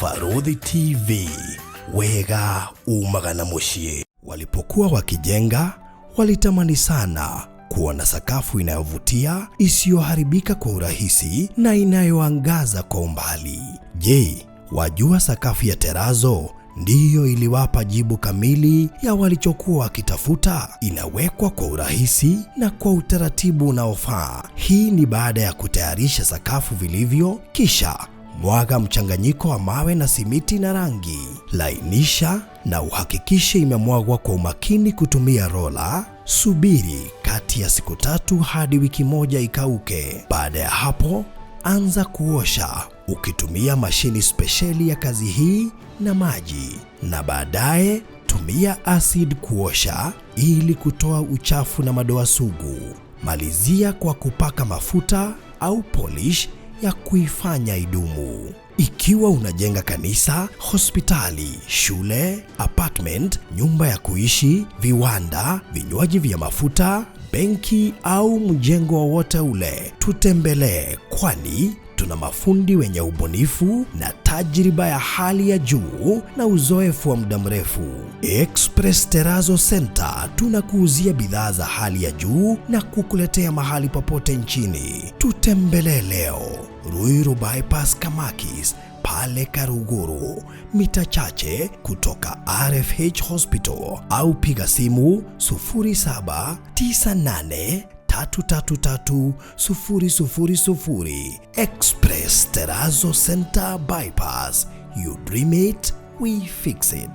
Barũthi TV, wega umaga na mũciĩ. Walipokuwa wakijenga, walitamani sana kuwa na sakafu inayovutia, isiyoharibika kwa urahisi na inayoangaza kwa umbali. Je, wajua sakafu ya terazo ndiyo iliwapa jibu kamili ya walichokuwa wakitafuta? Inawekwa kwa urahisi na kwa utaratibu unaofaa. Hii ni baada ya kutayarisha sakafu vilivyo, kisha mwaga mchanganyiko wa mawe na simiti na rangi. Lainisha na uhakikishe imemwagwa kwa umakini kutumia rola. Subiri kati ya siku 3 hadi wiki 1 ikauke. Baada ya hapo, anza kuosha ukitumia mashini spesheli ya kazi hii na maji, na baadaye tumia acid kuosha ili kutoa uchafu na madoa sugu. Malizia kwa kupaka mafuta au polish ya kuifanya idumu. Ikiwa unajenga kanisa, hospitali, shule, apartment, nyumba ya kuishi, viwanda, vinywaji vya mafuta, benki au mjengo wowote ule, tutembelee, kwani tuna mafundi wenye ubunifu na tajriba ya hali ya juu na uzoefu wa muda mrefu. Express Terrazzo Center tunakuuzia bidhaa za hali ya juu na kukuletea mahali popote nchini. Tutembelee leo Ruiru Bypass Kamakis pale Karuguru, mita chache kutoka RFH Hospital, au piga simu 0798 333 000. Express Terrazzo Center Bypass. You dream it, we fix it.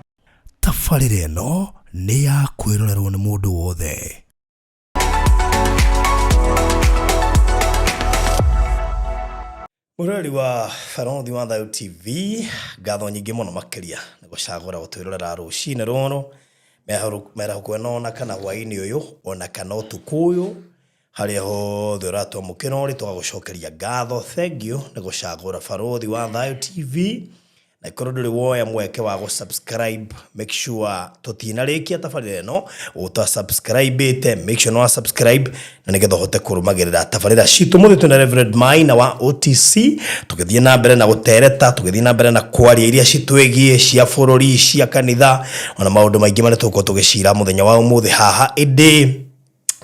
Tabarĩra ĩno nĩ ya kwĩrorerwo nĩ mũndũ wothe. Mũrori wa Barũthi wa Thayũ TV, ngatho nyingĩ mũno makĩria nĩ gũcagũra gũtwĩrorera rũcinĩ rũrũ, mĩarahũko ĩno ona kana hwaĩ-inĩ ũyũ, ona kana ũtukũ ũyũ, harĩa hothe ũratwamũkĩra ũrĩ, tũgagũcokeria ngatho. Thank you nĩ gũcagũra Barũthi wa Thayũ TV. Na ikorwo ndũrĩ woya mweke wa gũ-subscribe, make sure tũtinarĩkia tabarĩra ĩno ũta subscribe-ĩte, make sure nĩ wa subscribe na nĩgetha ũhote kũrũmagĩrĩra tabarĩra citũ. Mũthĩ twĩna Reverend Maina wa OTC, tũgĩthiĩ na mbere na gũtereta, tũgĩthiĩ na mbere na kwaria iria citwĩgiĩ cia bũrũri, cia kanitha, ona maũndũ maingĩ marĩa tũgũkorwo tũgĩcira mũthenya wa ũmũthĩ haha. Ĩndĩ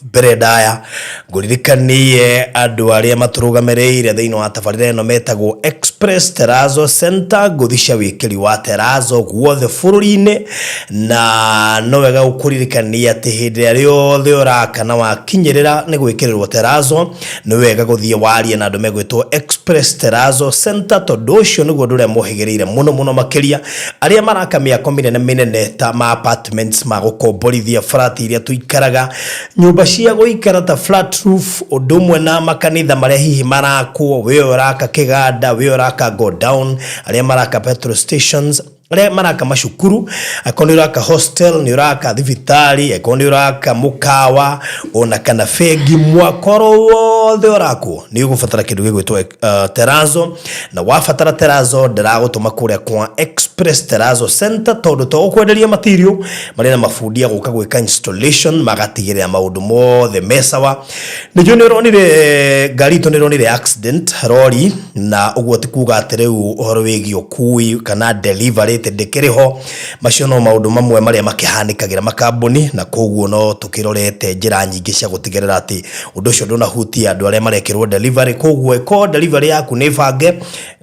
mbere ndaya ngũririkanie andũ arĩa matũrũgamĩrĩire thĩinĩ wa tabarĩra ĩno metagwo Express Terrazzo Center, ngũthi cia wĩkĩri wa terrazzo guothe bũrũri-inĩ. Na no wega gũkũririkania atĩ hĩndĩ ĩrĩa rĩothe ũraka na wakinyĩrĩra nĩ gwĩkĩrĩrwo terrazzo, nĩ wega gũthiĩ warie na andũ megwĩtwo Express Terrazzo Center, tondũ ũcio nĩguo ũndũ ũrĩa mohĩgĩrĩire mũno mũno makĩria. Arĩa maraka mĩako mĩnene mĩnene ta ma apartments ma gũkomborithia, flat iria tũikaraga, nyũmba cia gũikara ta flat roof, ũndũ ũmwe na makanitha marĩa hihi marakwo, we ũraka kĩganda, we ũraka go down, arĩa maraka petrol stations, arĩa maraka macukuru, akorwo nĩ ũraka hostel, nĩ ũraka thibitarĩ, akorwo nĩ ũraka mũkawa ona kana bengi, mwakoro wothe ũrakwo nĩ ũgũbatara kĩndũ gĩgwĩtwo terrazzo. Na wabatara terrazzo, ndĩragũtũma kũrĩa kwa Express Terrazzo Center, tondũ to gũkwenderia material, marĩ na mabundi a gũka gwĩka installation, magatigĩrĩra maũndũ mothe me sawa. Nĩnjũĩ nĩ ũronire ngari itũ nĩ ĩronire accident rori, na ũguo ti kuga atĩ rĩu ũhoro wĩgiĩ ũkui kana delivery atĩ ndĩkĩrĩ ho. Macio no maũndũ mamwe marĩa makĩhanĩkagĩra makambuni, na koguo no tũkĩrorete njĩra nyingĩ cia gũtigĩrĩra atĩ ũndũ ũcio ndũnahutia andũ arĩa marekĩrwo delivery. Koguo ĩkorwo delivery yaku nĩ bange,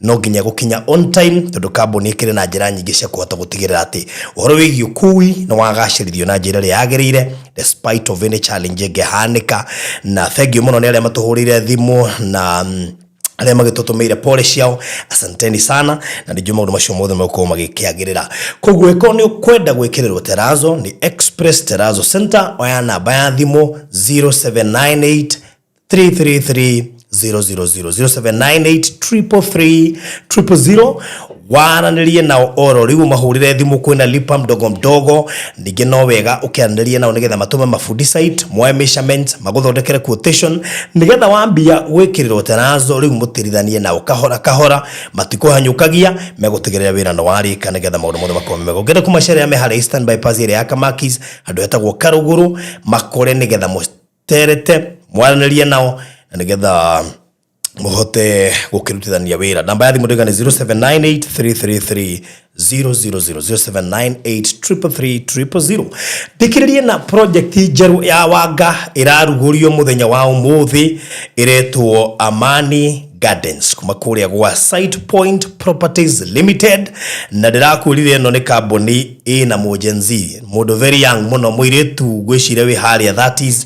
no nginya gũkinya on time, tondũ kambuni ĩkĩrĩ na njĩra nyingĩ cia kũhota gũtigĩrĩra atĩ ũhoro wĩgiĩ ũkui nĩ wagacĩrithio na njĩra ĩrĩa yagĩrĩire despite of any challenge ĩngĩhanĩka. Na thank you mũno nĩ arĩa matũhũrĩire thimũ na arĩa magĩtũtũmĩire pole ciao, asanteni sana, na ningĩ maũndũ macio mothe megũkorwo magĩkĩagĩrĩra. Koguo ĩkorwo nĩ ũkwenda gwĩkĩrĩrwo terrazzo nĩ Express Terrazzo Center, oya namba ya thimũ 0798 333 000, 0798 333 000, waranĩrie nao oro rĩu, mahũrĩre thimũ. Kwĩna lipa mdogo mdogo. Ningĩ no wega ũkĩaranĩrie nao nĩgetha matũme mabundi site, moe measurements, magũthondekere quotation, nĩgetha wambia gwĩkĩrĩrwo terrazzo rĩu mũtirithanie nao kahora kahora, matikũhanyũkagia, megũtigĩrĩra wĩra nĩ warĩka nĩgetha maũndũ mothe makorwo me mega. Ũngĩenda kũmacerera, me harĩa Eastern Bypass ĩrĩa ya Kamakis, handũ hetagwo Karũgũrũ, makore nĩgetha mũterete, mwaranĩrie nao na nĩgetha Mũhote gũkĩrutithania wĩra. Namba ya thimũ ndĩga nĩ 0798 000 0798 333 na project njerũ ya Wanga ĩrarugũrio mũthenya wa ũmũthĩ, ĩretwo Amani Gardens kuma kũrĩa gwa Site Point Properties Limited. Na ndĩrakwĩrire ĩno nĩ kambuni ĩna mũjenzi, mũndũ very young mũno, mũirĩtu ngwĩciria wĩ harĩa 30s,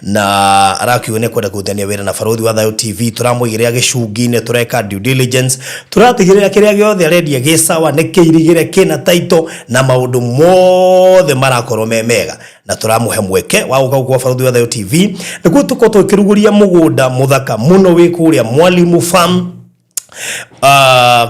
na arakiuga nĩ kwenda kũrutithania wĩra na Barũthi wa Thayũ TV. Tũramũigĩrĩra gĩcungi-inĩ, tũreka due diligence, tũratigĩrĩra kĩrĩa gĩothe arendia gĩ sawa, nĩ kĩirigĩre, kĩna title na maũndũ mothe marakorwo me mega. Na tũramũhe mweke wa gũka gũkũ gwa Barũthi wa Thayũ TV nĩguo tũkorwo tũkĩrugũria mũgũnda mũthaka mũno wĩ kũrĩa Mwalimu Farm.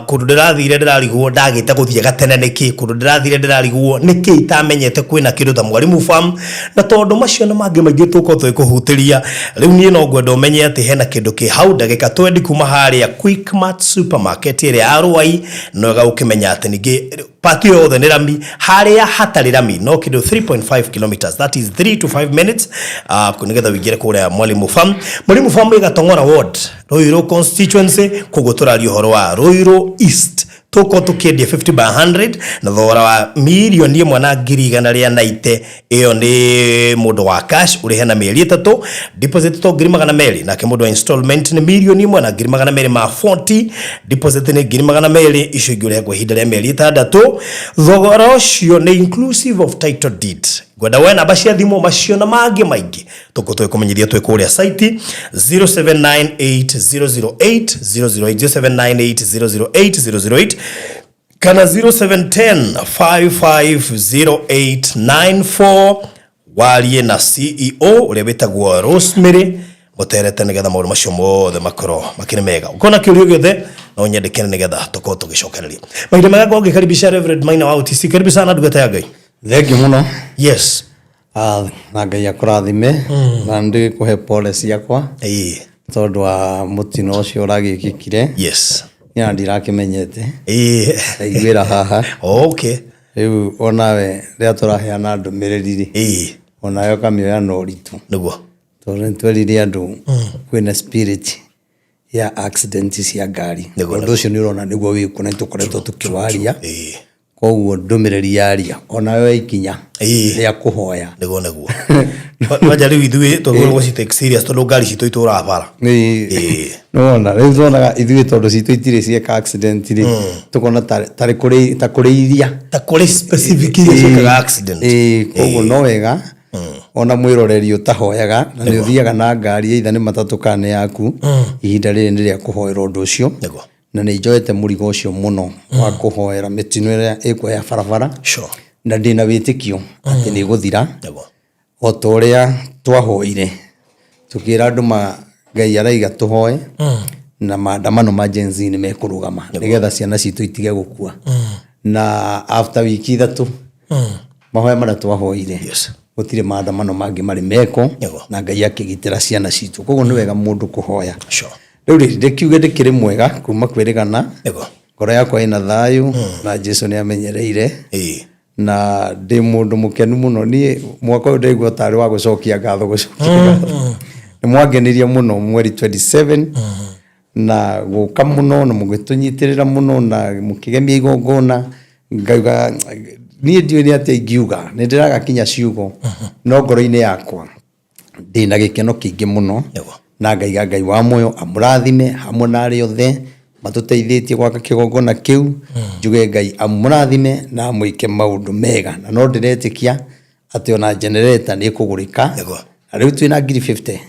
Kũndũ ndĩrathire ndĩrarigwo ndagĩte gũthiĩ gatene nĩkĩ, kũndũ ndĩrathire ndĩrarigwo nĩkĩ itamenyete kwĩna kĩndũ ta Mwalimu Farm, na tondũ macio na mangĩ maingĩ tũkorwo tũgĩkũhutĩria. Rĩu niĩ no ngwenda ũmenye atĩ hena kĩndũ kĩ hau ndagĩka 20 kuma harĩa Quickmart Supermarket ĩrĩa ya Rwai. No wega ũkĩmenya atĩ ningĩ pati yothe nĩ rami, harĩa hatarĩ rami no kĩndũ 3.5 kilometers, that is 3 to 5 minutes, nĩgetha ũingĩre kũrĩa Mwalimu Farm. Mwalimu Farm ĩ Gatong'ora Ward, Ruiru constituency. Koguo tũraria ũhoro wa Ruiru East. Tũkorwo tũkĩendia 50 by 100 na thogora wa 1,190,000. Ĩyo nĩ mũndũ wa cash, ũrĩhe na mĩeri 3, deposit to 200,000. Nake mũndũ wa installment nĩ 1,240,000, deposit nĩ 200,000, icio ingĩ ũrĩhe kwa ihinda rĩa mĩeri 6. Thogora ũcio nĩ inclusive of title deed. Ngwenda woe namba cia thimũ. Macio na mangĩ maingĩ tũkũ tũgĩkũmenyithia twĩ kũrĩa site, 0798 008 008, 0798 008 008 kana 0710 550894. Warie na CEO ũrĩa wĩtagwo Rosemary mũterete, nĩgetha maũndũ macio mothe makorwo makĩrĩ mega. Ũkona kĩũria gĩothe no nyendekere nĩgetha tũkorwo tũgĩcokereria mahinda mega. Ngorwo ngĩkaribisha Reverend Maina wa OTC. Karibu sana, ndungata ya Ngai. Thengiũ mũno. Yes. Na Ngai akũrathime, na ndĩkũhe pole ciakwa tondũ wa mũtino ũcio ũragĩkĩkire. Niĩ ona ndirakĩmenyete, ndaiguĩra haha. Rĩu onawe rĩrĩa tũraheana ndũmĩrĩri rĩ, onawe ũkamĩoya na ũritũ, tondũ nĩ twerire andũ kwĩna spirit ya accident cia ngari. Ũndũ ũcio nĩ ũrona nĩguo wĩkuo na nĩ tũkoretwo tũkĩwaria. Koguo ndũmĩrĩri yaria, onawe ikinya rĩa kũhoya. Nĩguo kwanja rĩu ithuĩ tũgĩrwo gũci take serious tondũ ngari citũ itũraga bara. Nĩwona rĩu tuonaga ithuĩ tondũ citũ itirĩ cieka accident rĩ, tũkona tarĩ kũrĩ ta kũrĩ iria ta kũrĩ specific iria ciĩkaga accident. Koguo no wega ona mwĩroreri ũtahoyaga na nĩ ũthiaga na ngari, either nĩ matatũ kana nĩ yaku, ihinda rĩrĩ nĩ rĩa kũhoera ũndũ ũcio. Na nĩ njoete mũrigo ũcio mũno wa kũhoera mĩtino ĩrĩa ĩkuo ya barabara, na ndĩna wĩtĩkio atĩ nĩ ĩgũthira, o ta ũrĩa twahoire tũkĩra andũ ma Ngai araiga tũhoe na maandamano ma Gen Z nĩ mekũrũgama nĩgetha ciana citũ itige gũkua. Na after wiki 3, mahoya marĩa twahoire, gũtirĩ maandamano mangĩ marĩ meko, na Ngai akĩgitĩra ciana citũ. Koguo nĩ wega mũndũ kũhoya. Rĩu rĩ, ndĩkiuge ndĩkĩrĩ mwega kuma kwĩrĩgana, ngoro yakwa ĩna thayũ na Jesu nĩ amenyereire, na ndĩ mũndũ mũkenu mũno. Niĩ mwaka ũyũ ndaigua tarĩ wa gũcokia ngatho, gũcokia ngatho. Nĩ mwangenirie mũno mweri 27 na gũka mũno na mũgĩtũnyitĩrĩra mũno na mũkĩgemia igongona. Ngauga niĩ ndiũĩ nĩ atĩa ingiuga, nĩ ndĩraga kinya ciugo, no ngoro-inĩ yakwa ndĩna gĩkeno kĩingĩ mũno. Na ngaiga Ngai wa muoyo amũrathime hamwe na arĩa othe matũteithĩtie gwaka kĩgongona kĩu. Njuge Ngai amũrathime na amwĩke maũndũ mega, na no ndĩretĩkia atĩ ona generator nĩ ĩkũgũrĩka. Na rĩu twĩna ngiri 50.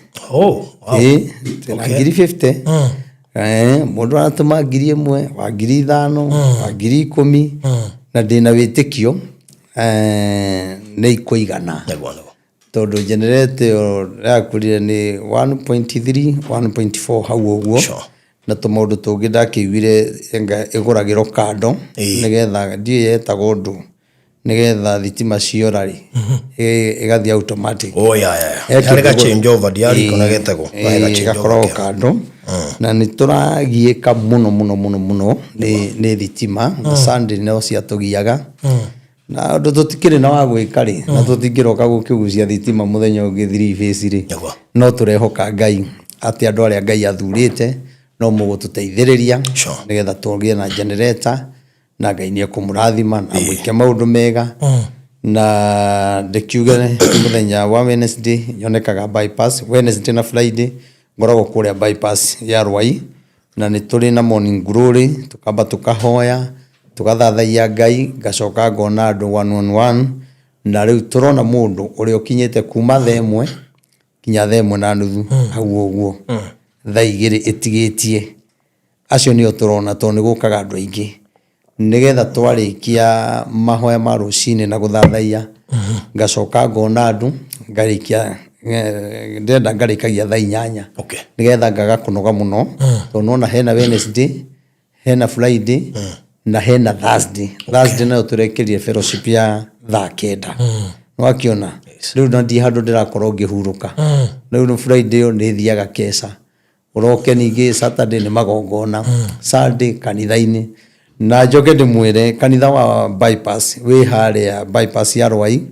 Ĩĩ, twĩna ngiri 50. Mũndũ aratũma 1,000, wa 5,000, wa 10,000, na ndĩna wĩtĩkio nĩ ikũigana, tondũ generator ĩyo yakũrire nĩ 1.3, 1.4 hau ũguo. Na tũmaũndũ tũngĩ ndakĩiguire anga ĩgũragĩrwo kando, nĩgetha ndiũĩ yetagwo ũndũ, nĩgetha thitima ciora rĩ, ĩgathiĩ automatic. Oh, yeah. He Harĩ ga kĩndũ- change over, ndiarikana getagwo. Harĩ ga change gakoragwo over. Kando na nĩ tũragiĩka mũno mũno mũno mũno nĩ thitima, na Sunday no ciatũgiaga, na ũndũ tũtikĩrĩ na wa gwĩka rĩ, na tũtingĩroka gũkĩgucia thitima mũthenya ũngĩ three phase rĩ. No tũrehoka Ngai atĩ andũ arĩa Ngai athurĩte No mũgũtũteithĩrĩria nĩgetha tũgĩe na generator, na Ngai nĩ ekũmũrathima na mwĩke maũndũ mega. Na ndĩkiuge mũthenya wa Wednesday nyonekaga bypass, Wednesday na Friday ngoragwo kũrĩa bypass ya Rwai, na nĩ tũrĩ na morning glory, tũkamba tũkahoya, tũgathathaiya Ngai, ngacoka ngona andũ one on one. Na rĩu tũrona mũndũ ũrĩa ũkinyĩte kuma 1:00 kinya 1:30 hau ũguo, 2:00 ĩtigĩtie, acio nĩo tũrona, tondũ nĩ gũkaga andũ aingĩ. Nĩgetha twarĩkia mahoya ma rũcinĩ na gũthathaiya, ngacoka ngona andũ, ngarĩkia ndĩrenda ngarĩkagia 8:00, nĩgetha ngaga kũnoga mũno, tondũ nona hena Wednesday, hena Friday na hena Thursday. Thursday nayo tũrekĩrire fellowship ya 9:00. Nĩwakĩona rĩu na ndi handũ ndĩrakorwo ngĩhurũka. Rĩu nĩ Friday ĩyo nĩ thiaga keca, ũroke ningĩ Saturday nĩ magongona, Sunday kanitha-inĩ. Na njoke ndĩmwĩre kanitha wa bypass wĩ harĩa bypass ya Rwai,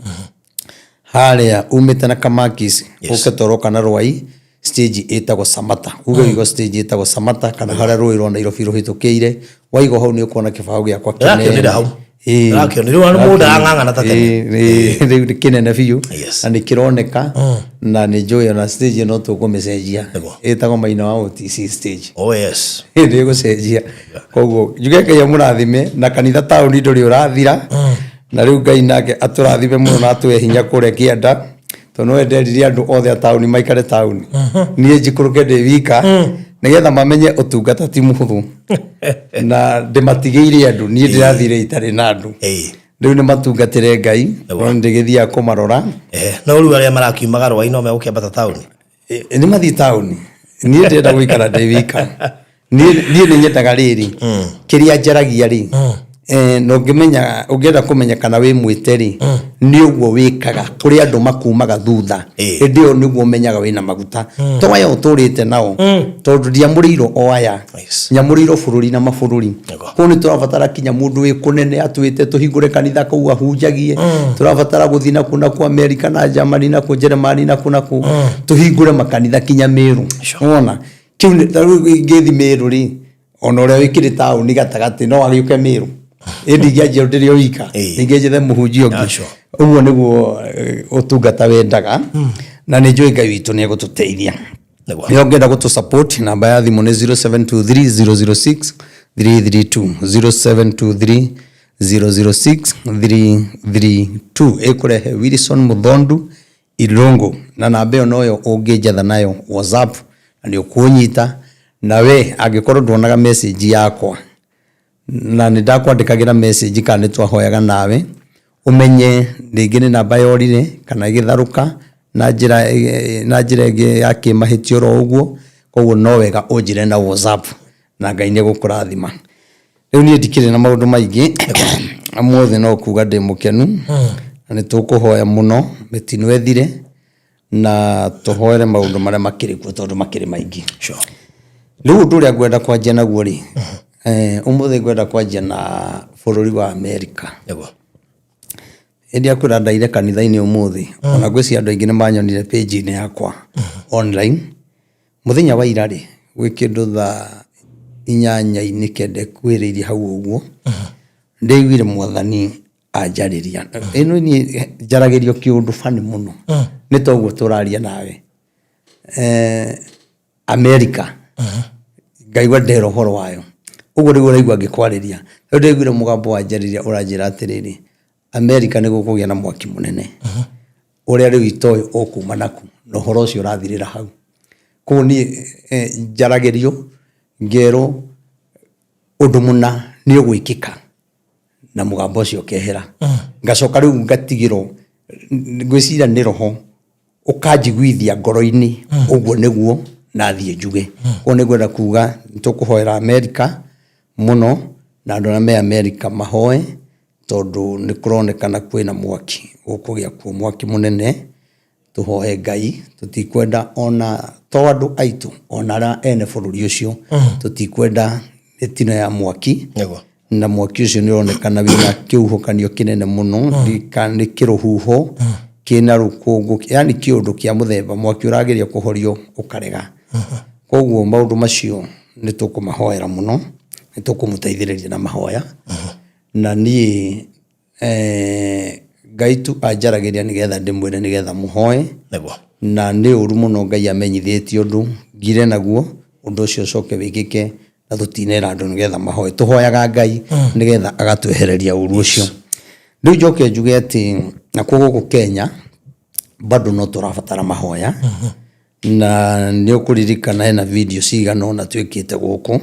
harĩa umĩte na Kamakis, ũke toroka na Rwai, stage ĩtagwo Samata. Uge ũigo stage ĩtagwo Samata kana harĩa rũĩ rwa Nairobi rũhĩtũkĩire, waigwo hau nĩ ũkuona kĩbaũ gĩakwa. Ndĩrakĩonire hau. Ĩĩ. Ndĩrakĩonire. Rĩu ona mũndũ arang'ang'ana ta tene. Ĩĩ, rĩu nĩ kĩnene biũ Yes. na nĩ kĩroneka, na nĩ njũĩ ona stage ĩno tũkũmĩcenjia, ĩtagwo Maina wa OTC stage. Oh yes. Nĩ gũcenjia. Koguo njuge Ngai amũrathime, na kanitha taũni ndũrĩ ũrathira. Na rĩu Ngai nake atũrathime mũno na atũhe hinya kũrĩa kĩanda, tondũ no nderire andũ othe a taũni maikare taũni, niĩ njikũrũke ndĩ wika, nĩgetha mamenye ũtungata ti mũhũthũ, na ndĩmatigĩire andũ. Niĩ ndĩrathire itarĩ na andũ. Rĩu nĩ matungatĩre Ngai, no ndĩgĩthiaga kũmarora. No rĩu arĩa marakiumaga Rwai no megũkĩambata taũni? Nĩ mathiĩ taũni, niĩ ndĩrenda gũikara ndĩ wika. Niĩ nĩ nyendaga rĩrĩ kĩrĩa njaragia rĩ, na ũngĩmenya, ũngĩenda kũmenya kana wĩ mwĩte rĩ, nĩ ũguo wĩkaga kũrĩ andũ makumaga thutha. Hĩndĩ ĩyo nĩguo ũmenyaga wĩna maguta, to aya ũtũrĩte nao, tondũ ndiamũrĩirwo o aya, nyamũrĩirwo bũrũri na mabũrũri. Koguo nĩ tũrabatara kinya mũndũ wĩ kũnene atwĩte tũhingũre kanitha kũu ahunjagie. Tũrabatara gũthiĩ nakuo nakuo Amerika na Germany, nakuo Jeremani, nakuo nakuo tũhingũre makanitha kinya Mĩrũ. Wona kĩu ta rĩu ingĩthi Mĩrũ rĩ, ona ũrĩa wĩkĩrĩ taũni gatagatĩ no agĩũke Mĩrũ, ĩndĩ ingĩanjia ndĩrĩ o wika, ningĩ njethe mũhunjia ũngĩ. Ũguo nĩguo ũtungata wendaga, na nĩ njũĩ Ngai witũ nĩ egũtũteithia. Nĩ ũngĩenda gũtũ support, namba ya thimũ nĩ 0723 006 332, 0723 006 332, ĩkũrehe Wilson Muthondu Irũngũ. Na namba ĩyo noyo ũngĩnjetha nayo WhatsApp na nĩ ũkũnyita. Na we angĩkorwo nduonaga message yakwa na nĩ ndakwandĩkagĩra message kana nĩ twahoyaga nawe, ũmenye rĩngĩ nĩ namba yorire kana ĩgĩtharũka na njĩra ĩngĩ ya kĩmahĩtia oro ũguo. Koguo no wega ũnjĩre na WhatsApp na Ngai nĩ egũkũrathima. Rĩu niĩ ndikĩrĩ na maũndũ maingĩ ũmũthĩ, no kuga ndĩ mũkenu, na nĩ tũkũhoya mũno mĩtino ĩthire, na tũhoere maũndũ marĩa makĩrĩ kuo, tondũ makĩrĩ maingĩ. Rĩu ũndũ ũrĩa ngwenda kwanjia naguo rĩ, ũmũthĩ ngwenda kwanjia na bũrũri wa Amerika. Hĩndĩ ya kwĩra ndaire kanitha-inĩ ũmũthĩ, ona ngwĩciria andũ aingĩ nĩ manyonire page-inĩ yakwa online. Mũthenya wa ira rĩ, gwĩ kĩndũ 8:45 ĩkuhĩrĩirie hau ũguo, ndĩiguire Mwathani anjarĩria. Ĩno niĩ njaragĩrio kĩũndũ bani mũno, nĩ toguo tũraria nawe. Amerika ngaigua ndera ũhoro wayo ũguo nĩguo ũraigua ngĩkwarĩria. Rĩu ndaiguire mũgambo wanjarĩria ũranjĩra atĩrĩrĩ, Amerika nĩ gũkũgĩa na mwaki mũnene ũrĩa rĩu itoĩ ũkuma naku, na ũhoro ũcio ũrathirĩra hau. Koguo niĩ njaragĩrio ngerwo ũndũ mũna nĩ ũgwĩkĩka, na mũgambo ũcio ũkehera, ngacoka rĩu ngatigĩrwo ngwĩciria nĩ roho ũkanjiguithia ngoro-inĩ ũguo nĩguo nathiĩ njuge. Koguo nĩ ngwenda kuga nĩ tũkũhoera Amerika mũno, na andũ arĩa me Amerika mahoe, tondũ nĩ kũronekana kwĩna mwaki ũkũgĩa kuo, mwaki mũnene. Tũhoe Ngai, tũtikwenda ona to andũ aitũ, ona arĩa ene bũrũri ũcio, tũtikwenda mĩtino ya mwaki. Na mwaki ũcio nĩ ũronekana wĩna kĩhuhũkanio kĩnene mũno, nĩ kĩrũhuho kĩna rũkũngũ, yani kĩũndũ kĩa mũthemba mwaki ũrageria kũhorio ũkarega. Koguo maũndũ macio Nĩ tũkũmahoera mũno, nĩ tũkũmũteithĩrĩria na mahoya. Na niĩ eh, Ngai tu anjaragĩria nĩgetha ndĩmwĩre nĩgetha mũhoe. Na nĩ ũru mũno Ngai amenyithĩtie ũndũ ngire naguo, ũndũ ũcio ũcoke wĩkĩke na tũtinera andũ nĩgetha mahoe. Tũhoyaga Ngai nĩgetha agatwehereria ũru ũcio. Rĩu njoke njuge atĩ nakuo gũkũ Kenya bado no tũrabatara mahoya. Na nĩ ũkũririkana hena video cigana ũna twĩkĩte gũkũ,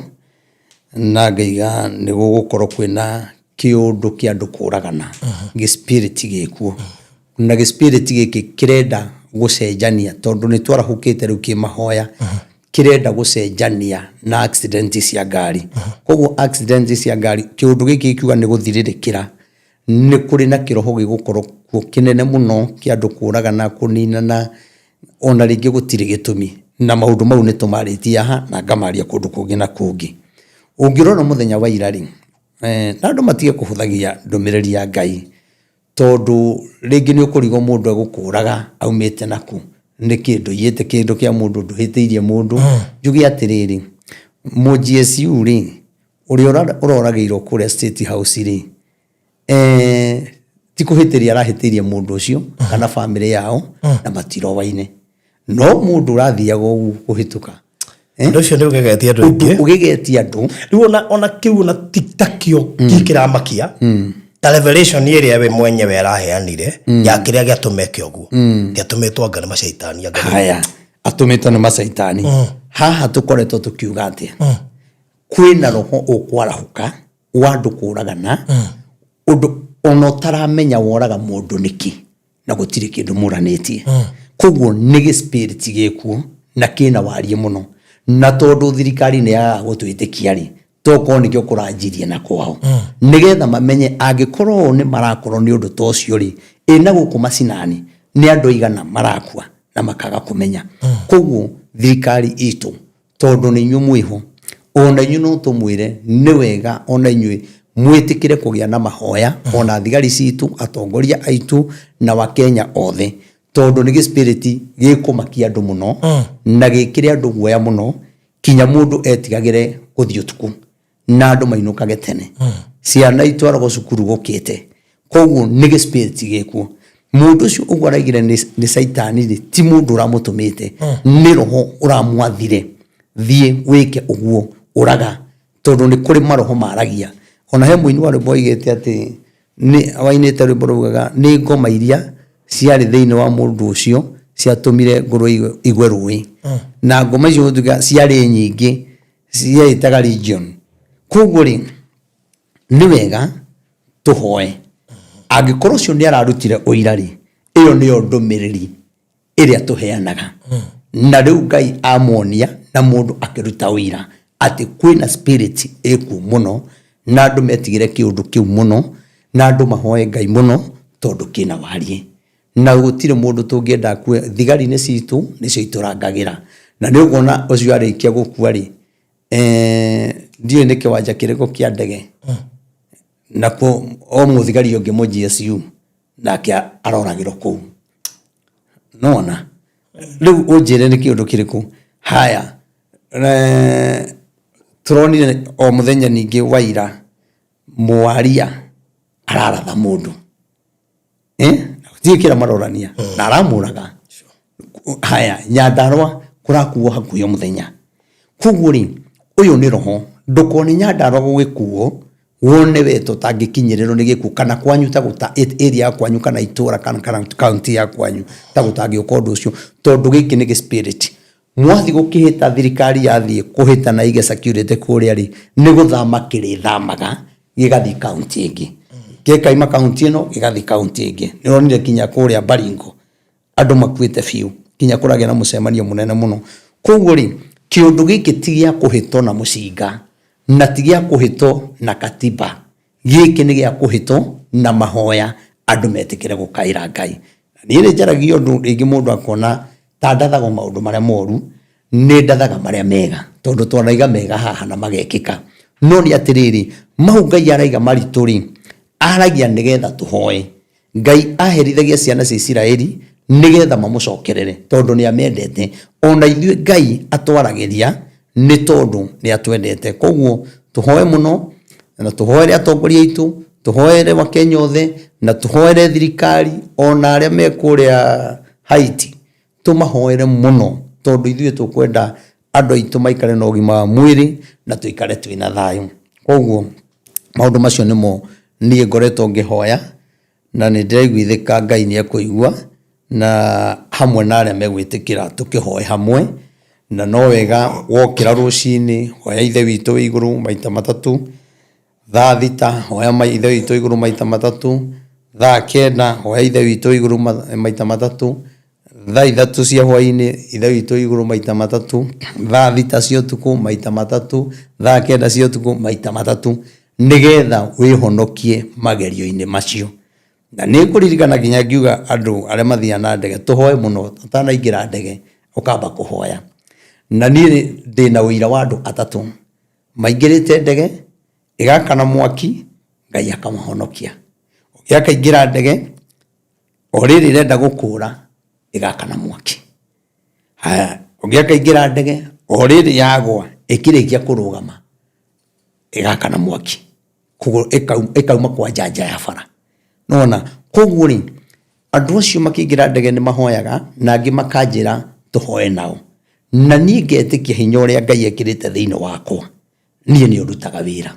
na ngaiga nĩ gũgũkorwo kwĩna kĩũndũ kĩa andũ kũragana, gĩ spirit gĩkuo. Na gĩ spirit gĩkĩ kĩrenda gũcenjania, tondũ nĩ twarahũkĩte rĩu kĩmahoya, kĩrenda gũcenjania na accident cia ngari. Koguo accident cia ngari, kĩũndũ gĩkĩ gĩkiuga nĩ gũthirĩrĩkĩra, nĩ kũrĩ na kĩroho gĩgũkorwo kuo kĩnene mũno kĩa andũ kũragana, kũninana, ona rĩngĩ gũtirĩ gĩtũmi. Na maũndũ mau nĩ tũmarĩtie haha na ngamaria kũndũ kũngĩ na kũngĩ. Ũngĩrora mũthenya wa ira rĩ, na andũ matige kũhũthagia ndũmĩrĩri ya Ngai, tondũ rĩngĩ nĩ ũkũrigwo mũndũ egũkũraga aumĩte nakũ, nĩkĩ ndũiyĩte kĩndũ kĩa mũndũ, ndũhĩtĩirie mũndũ. Njuge atĩrĩrĩ, mũ GSU rĩ, ũrĩa ũroragĩirwo kũrĩa State House rĩ, ti kũhĩtĩria arahĩtĩirie mũndũ ũcio kana bamĩrĩ yao na matirowaine, no mũndũ ũrathiaga ũguo kũhĩtũka. Ũndũ ũcio nĩ ũgegetie andũ aingĩ. Ũndũ ũgegetie andũ. Rĩu ona kĩu ona ti takĩo kĩramakia ta revelation ĩrĩa we mwenyewe araheanire ya kĩrĩa gĩatũma eke ũguo, ti atũmĩtwo anga nĩ macaitani anga Haya, atũmĩtwo nĩ macaitani. Haha tũkoretwo tũkiuga atĩa? Kwĩna roho ũkwarahũka wa andũ kũragana, ũndũ ona ũtaramenya woraga mũndũ nĩkĩ, na gũtirĩ kĩndũ mũranĩtie. Koguo nĩ gĩ spirit gĩkuo na kĩna wariĩ mũno, na tondũ thirikari nĩ yagaga gũtwĩtĩkia rĩ, tokorwo nĩkĩo kũranjirie na kwao, nĩgetha mamenye angĩkorwo o nĩ marakorwo nĩ ũndũ ta ũcio rĩ, ĩ na gũkũ macinani nĩ andũ aigana marakua na makaga kũmenya. Koguo thirikari itũ, tondũ nĩ inyuĩ mwĩho, ona inyuĩ no tũmwĩre nĩ wega ona inyuĩ mwĩtĩkĩre kũgĩa na mahoya, ona thigari citũ, atongoria aitũ na Wakenya othe, tondũ nĩ gĩ spirit gĩkũmakia andũ mũno na gĩkĩre andũ guoya mũno, kinya mũndũ etigagĩre gũthiĩ ũtukũ na andũ mainũkage tene, ciana itwaragwo cukuru gũkĩte. Koguo nĩ gĩ spirit gĩkuo. Mũndũ ũcio ũguo araigire nĩ caitani rĩ, ti mũndũ ũramũtũmĩte, nĩ roho ũramwathire thiĩ wĩke ũguo, ũraga, tondũ nĩ kũrĩ maroho maragia. Ona he mũini wa rwĩmbo oigĩte atĩ nĩ wainĩte rwĩmbo raugaga nĩ ngoma iria ciarĩ thĩinĩ wa mũndũ ũcio ciatũmire ngũrwe igwe rũĩ, na ngoma icio gũtuĩka ciarĩ nyingĩ, ciaĩtaga legion. Koguo rĩ, nĩ wega tũhoe. Angĩkorwo ũcio nĩ ararutire ũira rĩ, ĩyo nĩyo ndũmĩrĩri ĩrĩa tũheanaga. Na rĩu Ngai amuonia na mũndũ akĩruta ũira atĩ kwĩna spirit ĩkuo mũno, na andũ metigĩre kĩũndũ kĩu mũno, na andũ mahoe Ngai mũno, tondũ kĩna wariĩ. Na gũtirĩ mũndũ tũngĩenda akue. Thigari nĩ citũ, nĩcio itũrangagĩra. Na nĩ ũkuona ũcio arĩkia gũkua rĩ, ndiũĩ nĩ kĩwanja kĩrĩkũ kĩa ndege, nakuo o mũthigari ũngĩ mũ GSU nake aroragĩrwo kũu. Nona rĩu ũnjĩre nĩ kĩũndũ kĩrĩkũ? Haya, tũronire o mũthenya ningĩ wa ira mwaria araratha mũndũ, gũtirĩ kĩrĩa marorania na aramũraga. Haya, Nyandarũa kũrakuo hakuhĩ o mũthenya. Koguo rĩ, ũyũ nĩ roho. Ndũkone Nyandarũa gũgĩkuo wone we ta ũtangĩkinyĩrĩrwo nĩ gĩkuũ, kana kwanyu ta gũta area ya kwanyu kana itũra kana kaunti ya kwanyu ta gũtangĩũka ũndũ ũcio, tondũ gĩkĩ nĩ gĩ spirit. Mwathiĩ gũkĩhĩta, thirikari yathiĩ kũhĩta na ige security kũrĩa rĩ, nĩ gũthama kĩrĩthamaga gĩgathiĩ kaunti ĩngĩ, gĩkaima kaunti ĩno gĩgathiĩ kaunti ĩngĩ. Nĩ ũronire kinya kũrĩa Baringo andũ makuĩte biũ, kinya kũragĩa na mũcemanio mũnene mũno. Koguo rĩ, kĩũndũ gĩkĩ ti gĩa kũhĩtwo na mũcinga, na ti gĩa kũhĩtwo na katiba, gĩkĩ nĩ gĩa kũhĩtwo na mahoya, andũ metĩkĩre gũkaĩra Ngai. Na niĩ nĩ njaragia ũndũ rĩngĩ mũndũ akona ta ndathaga o maũndũ marĩa moru, nĩ ndathaga marĩa mega, tondũ twanaiga mega haha na magekĩka. No nĩ atĩrĩrĩ, mau Ngai araiga maritũ rĩ, aragia nĩgetha tũhoe. Ngai aherithagia ciana cia Isiraeli nĩgetha mamũcokerere, tondũ nĩ amendete. Ona ithuĩ Ngai atwaragĩria Nĩ tondũ nĩ atwendete. Koguo tũhoe mũno, na tũhoere atongoria aitũ, tũhoere Wakenya othe, na tũhoere thirikari, ona arĩa me kũrĩa Haiti, tũmahoere mũno, tondũ ithuĩ tũkwenda andũ aitũ maikare na ũgima wa mwĩrĩ na tũikare twĩna thayũ. Koguo maũndũ macio nĩmo niĩ ngoretwo ngĩhoya, na nĩ ndĩraiguithĩka Ngai nĩ ekũigua, na hamwe na arĩa megwĩtĩkĩra tũkĩhoe hamwe. Na no wega wokĩra rũcinĩ, hoya Ithe witũ wĩ igũrũ maita matatũ, thaa 6 hoya Ithe witũ wĩ igũrũ maita matatũ, thaa 9 hoya Ithe witũ wĩ igũrũ maita matatũ, thaa 3 cia hwainĩ Ithe witũ wĩ igũrũ maita matatũ, thaa 6 cia ũtukũ maita matatũ, thaa 9 cia ũtukũ maita matatũ, nĩgetha wĩhonokie magerio-inĩ macio. Na nĩ ngũririkana nginya ngiuga andũ arĩa mathiaga na ndege tũhoe mũno, ũtanaingĩra ndege ũkamba kũhoya. Na niĩ ndĩna ũira wa andũ atatũ maingĩrĩte ndege ĩgakana mwaki, Ngai akamahonokia. Ũngĩ akaingĩra ndege o rĩrĩ ĩrenda gũkũra ĩgakana mwaki. Haya, ũngĩ akaingĩra ndege o rĩrĩ yagwa ĩkĩrĩkia kũrũgama ĩgakana mwaki, koguo ĩkauma kwa njanja ya bara. Nĩwona? Koguo rĩ, andũ acio makĩingĩra ndege nĩ mahoyaga na angĩ makanjĩra tũhoe nao. Na niĩ ngetĩkia hinya ũrĩa Ngai ekĩrĩte thĩinĩ wakwa, niĩ nĩ ũrutaga wĩra.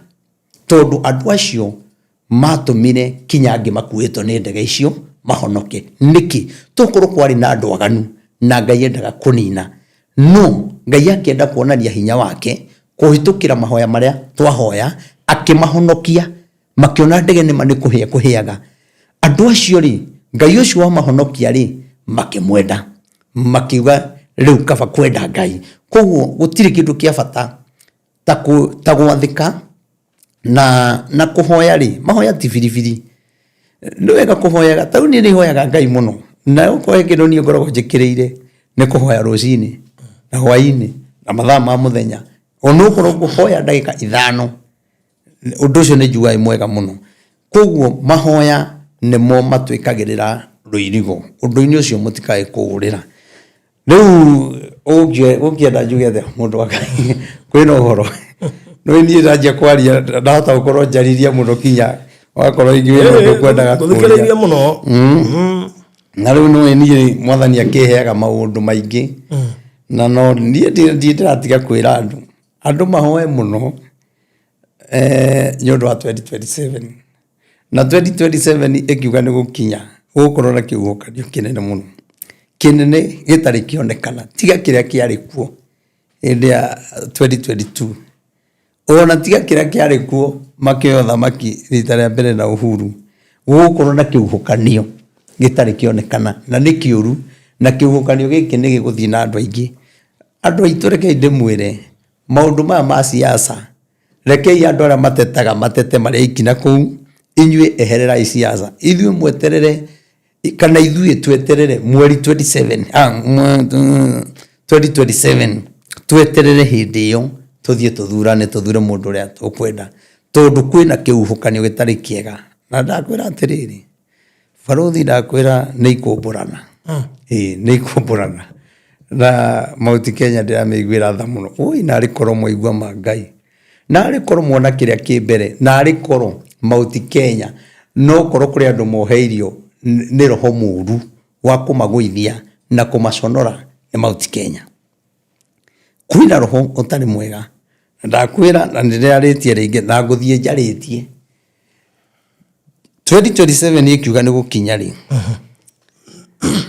Tondũ andũ acio matũmire kinya angĩ makuĩtwo nĩ ndege icio mahonoke. Nĩkĩ? Tokorwo kwarĩ na andũ aganu na Ngai endaga kũnina. No Ngai akĩenda kuonania hinya wake kũhĩtũkĩra mahoya marĩa twahoya, akĩmahonokia, makĩona ndege nĩma nĩ kũhĩa kũhĩaga. Andũ acio rĩ, Ngai ũcio wamahonokia rĩ, makĩmwenda, makiuga rĩu kaba kwenda Ngai. Koguo gũtirĩ kĩndũ kĩa bata ta gwathĩka na kũhoya rĩ, mahoya ti biribiri. Nĩ wega kũhoyaga, ta rĩu niĩ nĩ hoyaga Ngai mũno, na okorwo he kĩndũ niĩ ngoragwo njĩkĩrĩire nĩ kũhoya rũcinĩ na hwainĩ na mathaa ma mũthenya, onokorwo ngũhoya ndagĩka 5, ũndũ ũcio nĩ njugaga wĩ mwega mũno. Koguo mahoya nĩmo matwĩkagĩrĩra rũirigo, ũndũ-inĩ ũcio mũtikae kũũrĩra. Rĩu ũngĩenda njuge atĩa mũndũ wa Ngai, kwĩna ũhoro? Nĩ niĩ ndanjia kwaria ndahota gũkorwo njaririe mũno kinya wakorwo ingĩ wĩna ũndũ ũkwendaga kũria. Ngũthikĩrĩirie mũno. Na rĩu nĩũĩ niĩ mwathani akĩheaga maũndũ maingĩ, na no niĩ ndirĩ ndĩratiga kwĩra andũ, andũ mahoe mũno nĩ ũndũ wa 2027. Na 2027 ĩkiuga nĩ gũkinya gũgũkorwo na kĩhuhũkanio kĩnene mũno, kĩnene gĩtarĩ kĩonekana tiga kĩrĩa kĩarĩ kuo hĩndĩ ya 2022, ona tiga kĩrĩa kĩarĩ kuo makĩoya ũthamaki rita rĩa mbere na Uhuru. Gũgũkorwo na kĩhuhũkanio gĩtarĩ kĩonekana na nĩ kĩũru, na kĩhuhũkanio gĩkĩ nĩ gĩgũthiĩ na andũ aingĩ. Andũ aitũ rekei ndĩmwĩre, maũndũ maya ma siasa, rekei andũ arĩa matetaga matete marĩ aiki na kũu, inyuĩ ehererai siasa. Ithuĩ mweterere, kana ithuĩ tweterere mweri 27, 2027, tweterere hĩndĩ ĩyo tũthiĩ tũthurane, tũthure mũndũ ũrĩa tũkwenda, tondũ kwĩna kĩhuhũkanio gĩtarĩ kĩega. Na ndakwĩra atĩrĩrĩ, barũthi ndakwĩra nĩ ikũmbũrana. Ĩĩ nĩ ikũmbũrana. Na Mount Kenya ndĩramĩiguĩra tha mũno. Ũi narĩ korwo mwaigua ma Ngai. Narĩ korwo mwona kĩrĩa kĩ mbere, narĩ korwo Mount Kenya no korwo kũrĩ andũ moheirio nĩ roho mũru wa kũmagũithia na kũmaconora nĩ Mount Kenya. Kwĩna roho ũtarĩ mwega. Na ndakwĩra na nĩ ndĩrarĩtie rĩngĩ na ngũthiĩ njarĩtie. 2027 ĩkiuga nĩ gũkinya rĩ,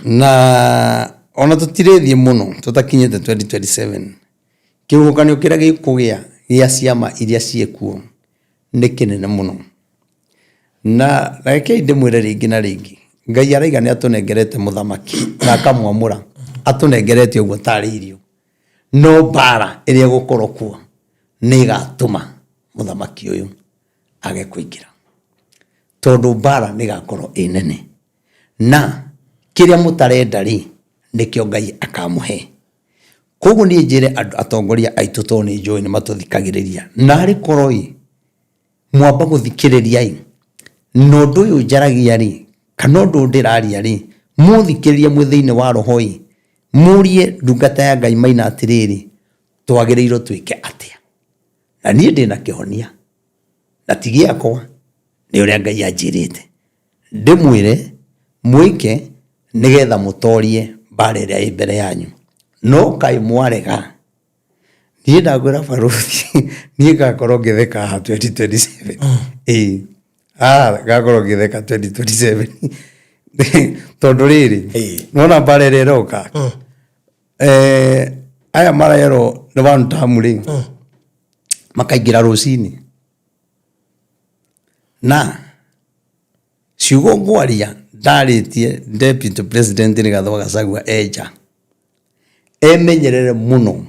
na ona tũtirĩthiĩ mũno tũtakinyĩte 2027, kĩhuhũkanio kĩrĩa gĩkũgĩa gĩa ciama iria ciĩkuo nĩ kĩnene mũno. Na rekei ndĩmwĩre rĩngĩ na rĩngĩ, Ngai araiga nĩ atũnengerete mũthamaki na akamwamũra, atũnengerete ũguo tarĩ irio, no mbara ĩrĩa ĩgũkorwo kuo nĩ ĩgatũma mũthamaki ũyũ age kũingĩra, tondũ mbara nĩ ĩgakorwo ĩ nene, na kĩrĩa mũtarenda rĩ, nĩkĩo Ngai akamũhe. Koguo niĩ njĩre andũ atongoria aitũ, tondũ nĩ njũĩ nĩ matũthikagĩrĩria, narĩ korwo ĩ mwamba gũthikĩrĩria ĩ, na ũndũ ũyũ njaragia rĩ, kana ũndũ ũyũ ndĩraria rĩ, mũthikĩrĩrie mwĩ thĩinĩ wa roho ĩ, mũrie ndungata ya Ngai Maina atĩrĩrĩ, Twagĩrĩirwo twĩke atĩa? Na niĩ ndĩna kĩhonia, na ti gĩakwa, nĩ ũrĩa Ngai anjĩrĩte ndĩmwĩre mwĩke nĩgetha mũtorie mbara ĩrĩa ĩ mbere yanyu. No kaĩ mwarega, niĩ ndakwĩra barũthi, niĩ ngakorwo ngĩtheka haha 2027. Ĩĩ, ah, ngakorwo ngĩtheka 2027 tondũ rĩrĩ, nona mbara ĩrĩa ĩroka, aya marerwo nĩ one term rĩ, makaingĩra rũcinĩ na ciugo ngwaria ndarĩtie Deputy President Rigathĩ wa Gachagua enja emenyerere mũno,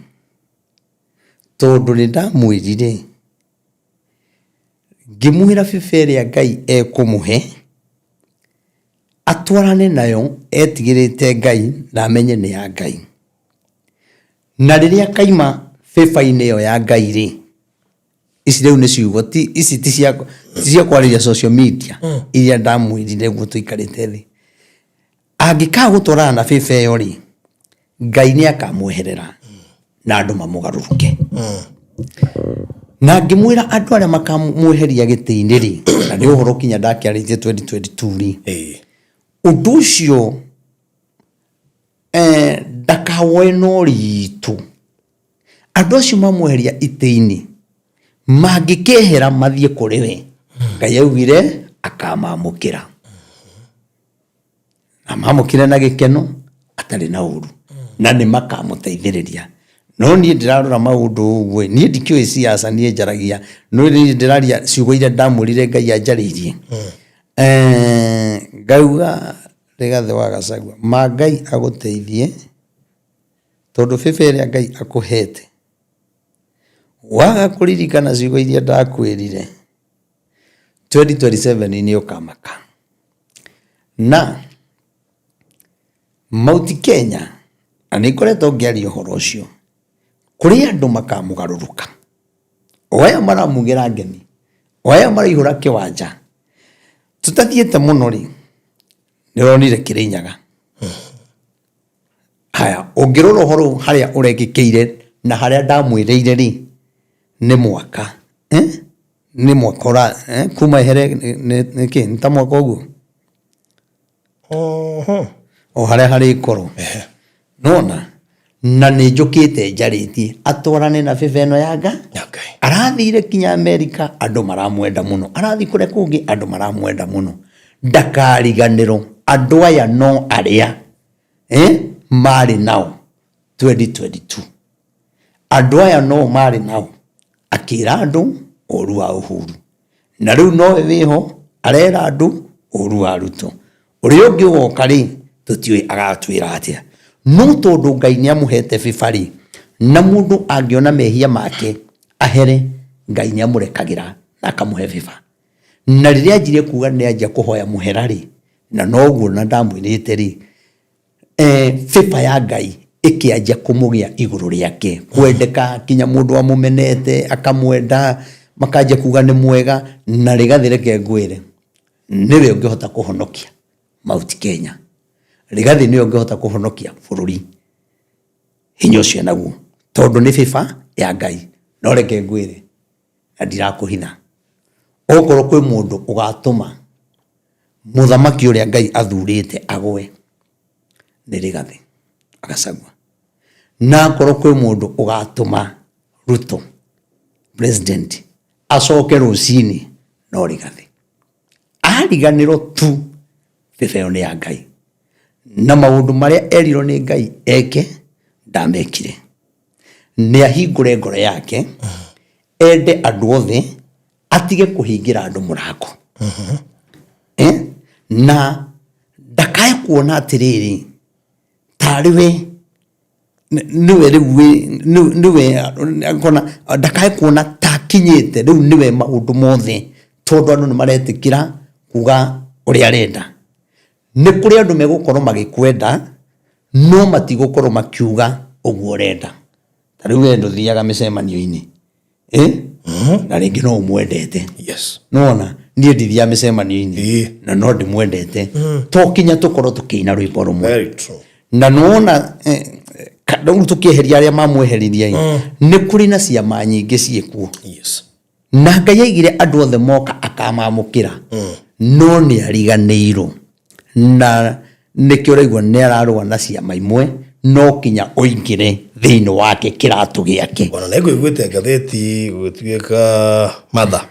tondũ nĩ ndamwĩrire ngĩmwĩra bĩba ĩrĩa Ngai ekũmũhe atwarane nayo etigĩrĩte Ngai na amenye nĩ ya Ngai. Na rĩrĩa akaima bĩba-inĩ ĩyo ya Ngai rĩ, ici rĩu nĩ ciugo ti ici ti cia ti cia kwarĩria social media iria ndamwĩrire guo tũikarĩte thĩ. Angĩkaga gũtwarana na bĩba ĩyo rĩ, Ngai nĩ akamweherera na andũ mamũgarũrũke. Na ngĩmwĩra andũ arĩa makamweheria gĩtĩ-inĩ rĩ, na nĩ ũhoro kinya ndakĩarĩtie 2022 rĩ, ũndũ ũcio ndakawoe na ũritũ. Andũ acio mamweheria itĩ-inĩ mangĩkehera mathiĩ kũrĩ we, Ngai augire akamamũkĩra. Na mamũkĩre na gĩkeno atarĩ na ũru, na nĩ makamũteithĩrĩria. No niĩ ndĩrarora maũndũ ũguo, niĩ ndikĩũĩ siasa, niĩ njaragia, no niĩ ndĩraria ciugo iria ndamwĩrire Ngai anjarĩirie. Ngauga Rigathĩ wa Gachagua, ma Ngai agũteithie, tondũ bĩba ĩrĩa Ngai akũhete, waga kũririkana ciugo iria ndakwĩrire, 2027 nĩ ũkamaka. Na Mount Kenya, na nĩ ngoretwo ngĩaria ũhoro ũcio, kũrĩ andũ makamũgarũrũka. O aya maramugĩra ngemi, o aya maraihũra kĩwanja, tũtathiĩte mũno rĩ, nĩ ũronire Kĩrĩnyaga. Haya, ũngĩrora ũhoro harĩa ũrekĩkĩire na harĩa ndamwĩrĩire rĩ, nĩ mwaka. Eh? Nĩ mwaka ũra, kuma ehere nĩ kĩ? Nĩ ta mwaka ũguo? O harĩa harĩkorwo. Nona na nĩ njũkĩte njarĩtie atwarane na bĩba ĩno ya nga. Arathire kinya Amerika, andũ maramwenda mũno. Arathiĩ kũrĩa kũngĩ, andũ maramwenda mũno. Ndakariganĩrwo andũ aya no arĩa marĩ nao 2022. Andũ aya no marĩ nao akĩra andũ ũru wa Uhuru. Na rĩu nowe wĩho arera andũ ũru wa Ruto. Ũrĩa ũngĩ ũgoka rĩ, tũtiũĩ agatwĩra atĩa. No tondũ Ngai nĩ amũhete bĩba rĩ, na mũndũ angĩona mehia make ahere, Ngai nĩ amũrekagĩra na akamũhe bĩba. Na rĩrĩa anjirie kuga nĩ anjia kũhoya mũhera rĩ, na noguo na ndamwĩrĩte rĩ, bĩba ya Ngai ĩkĩanjia kũmũgĩa igũrũ rĩake, kwendeka kinya mũndũ amũmenete akamwenda, makanjia kuga nĩ mwega. Na Rigathĩ reke ngwĩre, nĩwe ũngĩhota kũhonokia Mount Kenya. Rigathĩ nĩwe ũngĩhota kũhonokia bũrũri, hinya ũcio naguo, tondũ nĩ bĩba ya Ngai. No reke ngwĩre, na ndirakũhitha, okorwo kwĩ mũndũ ũgatũma mũthamaki ũrĩa Ngai athurĩte agwe, nĩ Rigathĩ Gachagua. Na akorwo kwĩ mũndũ ũgatũma Ruto president acoke rũcinĩ, no Rigathĩ. Ariganĩrwo tu bĩba ĩyo nĩ ya Ngai, na maũndũ marĩa erirwo nĩ Ngai eke ndamekire. Nĩ ahingũre ngoro yake, ende andũ othe, atige kũhingĩra andũ mũrango. Na ndakae kuona atĩrĩrĩ, tarĩ we nĩwe rĩu nĩwe akona, ndakae kuona takinyĩte rĩu nĩwe maũndũ mothe, tondũ andũ nĩ maretĩkĩra kuga ũrĩa arenda. Nĩ kũrĩ andũ megũkorwo magĩkwenda, no matigũkorwo makiuga ũguo ũrenda. Ta rĩu we ndũthiaga mĩcemanio-inĩ, Na rĩngĩ no ũmwendete. Nĩwona niĩ ndithiaga mĩcemanio-inĩ, na no ndĩmwendete, to kinya tũkorwo tũkĩina rwĩmbo rũmwe. Very true. Na nĩwona Rĩu tũkĩeheria arĩa mamweheririe ĩ, nĩ kũrĩ na ciama nyingĩ ciĩkuo. Na Ngai aigire andũ othe moka akamamũkĩra, no nĩ ariganĩirwo, na nĩkĩo ũraigua nĩ ararũa na ciama imwe, no kinya ũingĩre thĩinĩ wake kĩratũ gĩake. Ona nĩ ngũiguĩte ngathĩti gũgĩtuĩka matha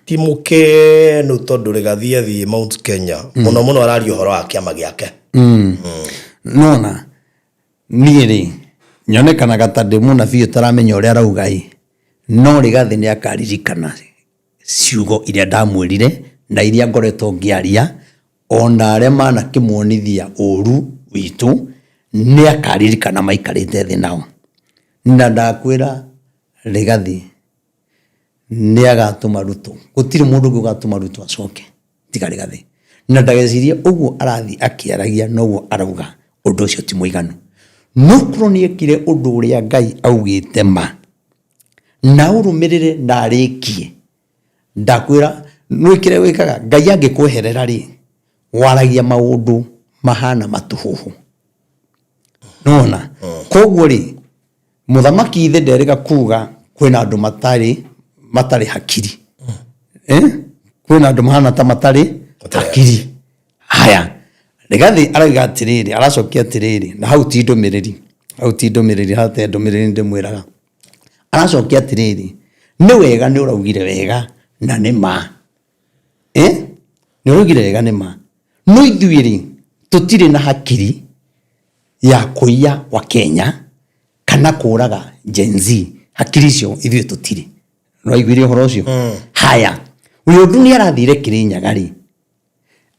ti mũkenu tondũ Rigathi athiĩ Mount Kenya mũno mũno araria ũhoro wa kĩama gĩake. Nona niĩ rĩ, nyonekanaga ta ndĩ mũnabii ũtaramenya ũrĩa arauga ĩ, no Rigathi nĩ akaririkana ciugo iria ndamwĩrire na iria ngoretwo ngĩaria, ona arĩa manakĩmuonithia ũru witũ nĩ akaririkana maikarĩte thĩ nao. Na ndakwĩra Rigathi nĩ agatũma Ruto, gũtirĩ mũndũ ũngĩ ũgatũma Ruto acoke tiga Rigathi. Na ndagecirie ũguo arathiĩ akĩaragia noguo arauga ũndũ ũcio ti mũiganu. No korwo nĩ ekire ũndũ ũrĩa Ngai augĩte ma, na aũrũmĩrĩre na arĩkie, ndakwĩra nĩũĩ kĩrĩa wĩkaga, Ngai angĩkweherera rĩ, waragia maũndũ mahana matũhũhũ. Nĩwona? Koguo rĩ, mũthamaki ithe nderĩga kuga kwĩna andũ matarĩ matarĩ hakiri. Eh? Kwĩna andũ mahana ta matarĩ hakiri. Haya, Rigathi arauga atĩrĩrĩ, aracokia atĩrĩrĩ, na hau ti ndũmĩrĩri, hau ti ndũmĩrĩri, hate ndũmĩrĩri ndĩmwĩraga. Aracokia atĩrĩrĩ, nĩ wega nĩ ũraugire wega na nĩ ma. Eh? Nĩ ũraugire wega nĩ ma. No ithuĩ rĩ, tũtirĩ na hakiri ya kũiya wa Kenya kana kũraga Gen Z. Hakiri icio ithuĩ tũtirĩ. Nĩwaiguire ũhoro ũcio? Haya, ũyũ ũndũ nĩ arathire Kĩrĩnyaga rĩ,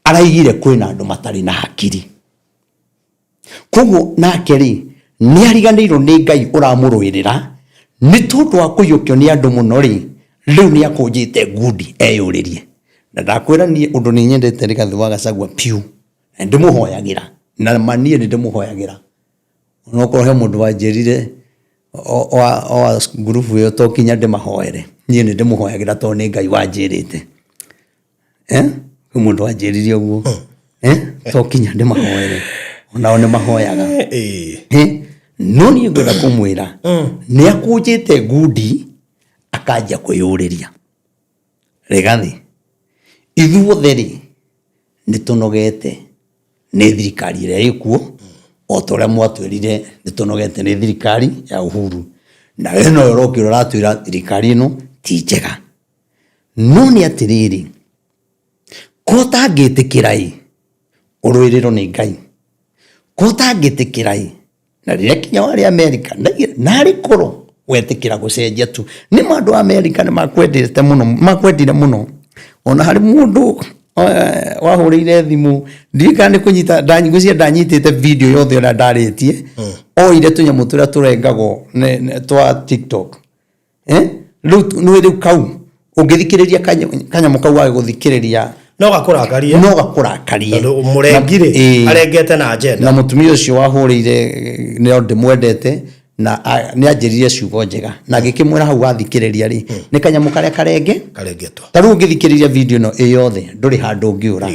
araigire kwĩna andũ matarĩ na hakiri. Koguo nake rĩ, nĩ ariganĩirwo nĩ Ngai ũramũrũĩrĩra, nĩ tondũ wa kũiyũkio nĩ andũ mũno rĩ, rĩu nĩ akũnjĩte ngundi eyũrĩrie. Na ndakwĩra niĩ ũndũ nĩ nyendete Rigathĩ wa Gachagua piũ, na ndĩmũhoyagĩra, na ma niĩ nĩ ndĩmũhoyagĩra. Onokorwo he mũndũ wanjĩrire wa ngurubu ĩyo to nginya ndĩmahoere, niĩ nĩ ndĩmũhoyagĩra tondũ nĩ Ngai wanjĩrĩte. Eh? Kwĩ mũndũ wanjĩrire ũguo. Eh? To kinya ndĩmahoere. Onao nĩ mahoyaga. Eh? No niĩ ngwenda kũmwĩra nĩ akũnjĩte ngundi akanjia kwĩyũrĩria. Rigathi, ithuothe rĩ nĩ tũnogete nĩ thirikari ĩrĩa ĩkuo o ta ũrĩa mwatwĩrire nĩ tũnogete nĩ thirikari ya Uhuru. Na we nowe ũrokire ũratwĩra thirikari ĩno ti njega. No nĩ atĩrĩrĩ, ko ũtangĩtĩkĩra ĩ, ũrũĩrĩrwo nĩ Ngai. Ko ũtangĩtĩkĩra ĩ, na rĩrĩa kinya warĩ Amerika, narĩ korwo wetĩkĩra gũcenjia tu. Nĩ ma andũ a Amerika nĩ makwendete mũno, makwendire mũno. Ona harĩ mũndũ wahũrĩire thimũ, ndiũĩ kana nĩ kũnyita, ngwĩciria ndanyitĩte video yothe ũrĩa ndarĩtie, oire tũnyamũ tũrĩa tũrengagwo twa TikTok. Eh? Rĩu nĩ rĩu kau ũngĩthikĩrĩria kanyamũ kau wage gũthikĩrĩria no gakũrakarie no gakũrakarie tondũ mũrengi rĩ arengete na agenda. Na mũtumia ũcio wahũrĩire nĩ ndĩmwendete na nĩ anjĩrire ciugo njega na ngĩkĩmwĩra hau wathikĩrĩria rĩ nĩ kanyamũ karĩa karenge karengetwo. Ta rĩu ũngĩthikĩrĩria video ĩno ĩ yothe ndũrĩ handũ ũngĩũra.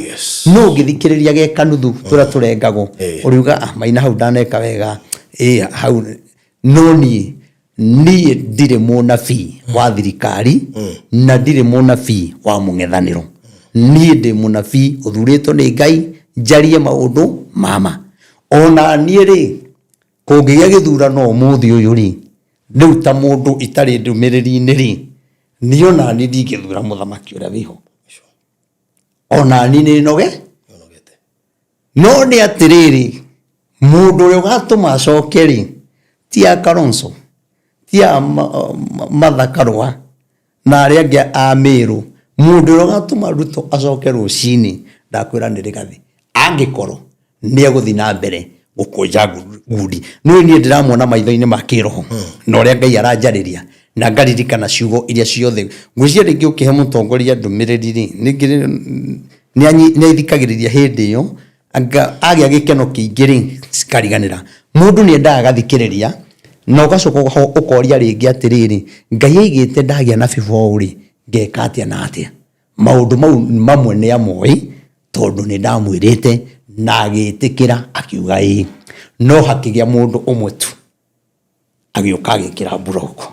No ũngĩthikĩrĩria ge kanuthu tũrĩa tũrengagwo ũriuga ah, maina hau ndaneka wega ĩ hau no niĩ Niĩ ndirĩ mũnabii wa thirikari na ndirĩ mũnabii wa mũng'ethanĩro. Niĩ ndĩ mũnabii ũthurĩtwo nĩ Ngai njarie maũndũ ma ma. Ona niĩ rĩ, kũngĩgĩa gĩthurano ũmũthĩ ũyũ rĩ, rĩu ta mũndũ itarĩ ndũmĩrĩri-inĩ rĩ, niĩ ona niĩ ndingĩthura mũthamaki ũrĩa wĩho. Ona niĩ nĩ noge. No nĩ atĩrĩrĩ, mũndũ ũrĩa ũgatũma acoke rĩ, ti a Kalonzo, ti a Martha Karũa na arĩa angĩ a Meru. Mũndũ ũrĩa ũgatũma Ruto acoke rũcinĩ, ndakwĩra nĩ Rigathi, angĩkorwo nĩ egũthiĩ na mbere gũkũnja ngundi. Nĩũĩ niĩ ndĩramuona maitho-inĩ ma kĩroho na ũrĩa Ngai aranjarĩria na ngaririkana ciugo iria ciothe. Ngwĩciria rĩngĩ ũkĩhe mũtongoria ndũmĩrĩri rĩ, nĩ athikagĩrĩria hĩndĩ ĩyo, anga agĩa gĩkeno kĩingĩ rĩ, cikariganĩra. Mũndũ nĩ endaga agathikĩrĩria na ũgacoka ũkoria rĩngĩ atĩrĩrĩ, Ngai aigĩte ndagĩa na bĩba ũũ rĩ, ngeka atĩa na atĩa? Maũndũ mau mamwe nĩ amoĩ tondũ nĩ ndamwĩrĩte na agĩtĩkĩra akiuga ĩĩ. No hakĩgĩa mũndũ ũmwe tu. Agĩũka agĩkĩra mburoko,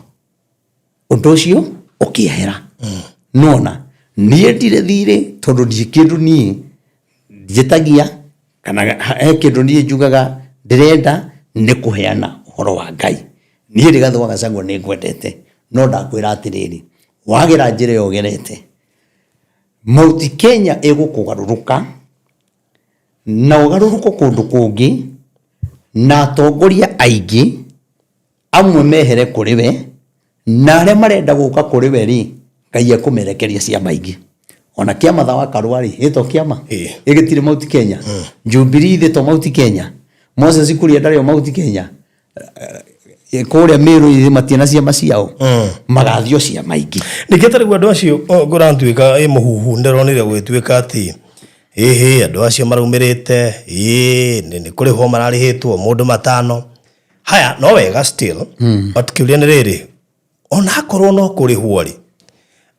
ũndũ ũcio ũkĩehera. Nona niĩ ndirĩ thirĩ, tondũ ndirĩ kĩndũ niĩ njĩtagia kana he kĩndũ niĩ njugaga ndĩrenda nĩ kũheana ũhoro wa Ngai. Niĩ Rigathĩ wa Gachagua nĩ ngwendete, no ndakwĩra atĩrĩrĩ, wagera njĩra ĩyo ũgerete, Mount Kenya ĩgũkũgarũrũka na ũgarũrũko kũndũ kũngĩ, na atongoria aingĩ amwe mehere kũrĩ we, na arĩa marenda gũka kũrĩ we rĩ, Ngai ekũmerekeria ciama ingĩ. Ona kĩama tha wa Karũa rĩ, gĩtwo kĩama Ĩĩ. ĩgĩtirĩ Mount Kenya. Jubilee ithĩ to Mount Kenya. Moses Kuria ndarĩ o Mount Kenya. Kũrĩa Meru ithĩ matirĩ na ciama ciao. Magathiĩ o ciama ingĩ. Ningĩ ta rĩu andũ acio kũratuĩka ĩ mũhuhu, ndĩronire gũgĩtuĩka atĩ ĩhĩ andũ acio maraumĩrĩte ĩĩ nĩ kũrĩhwo mararĩhĩtwo mũndũ matano. Haya, no wega still, but kĩũria nĩ rĩrĩ, ona akorwo no kũrĩhwo rĩ,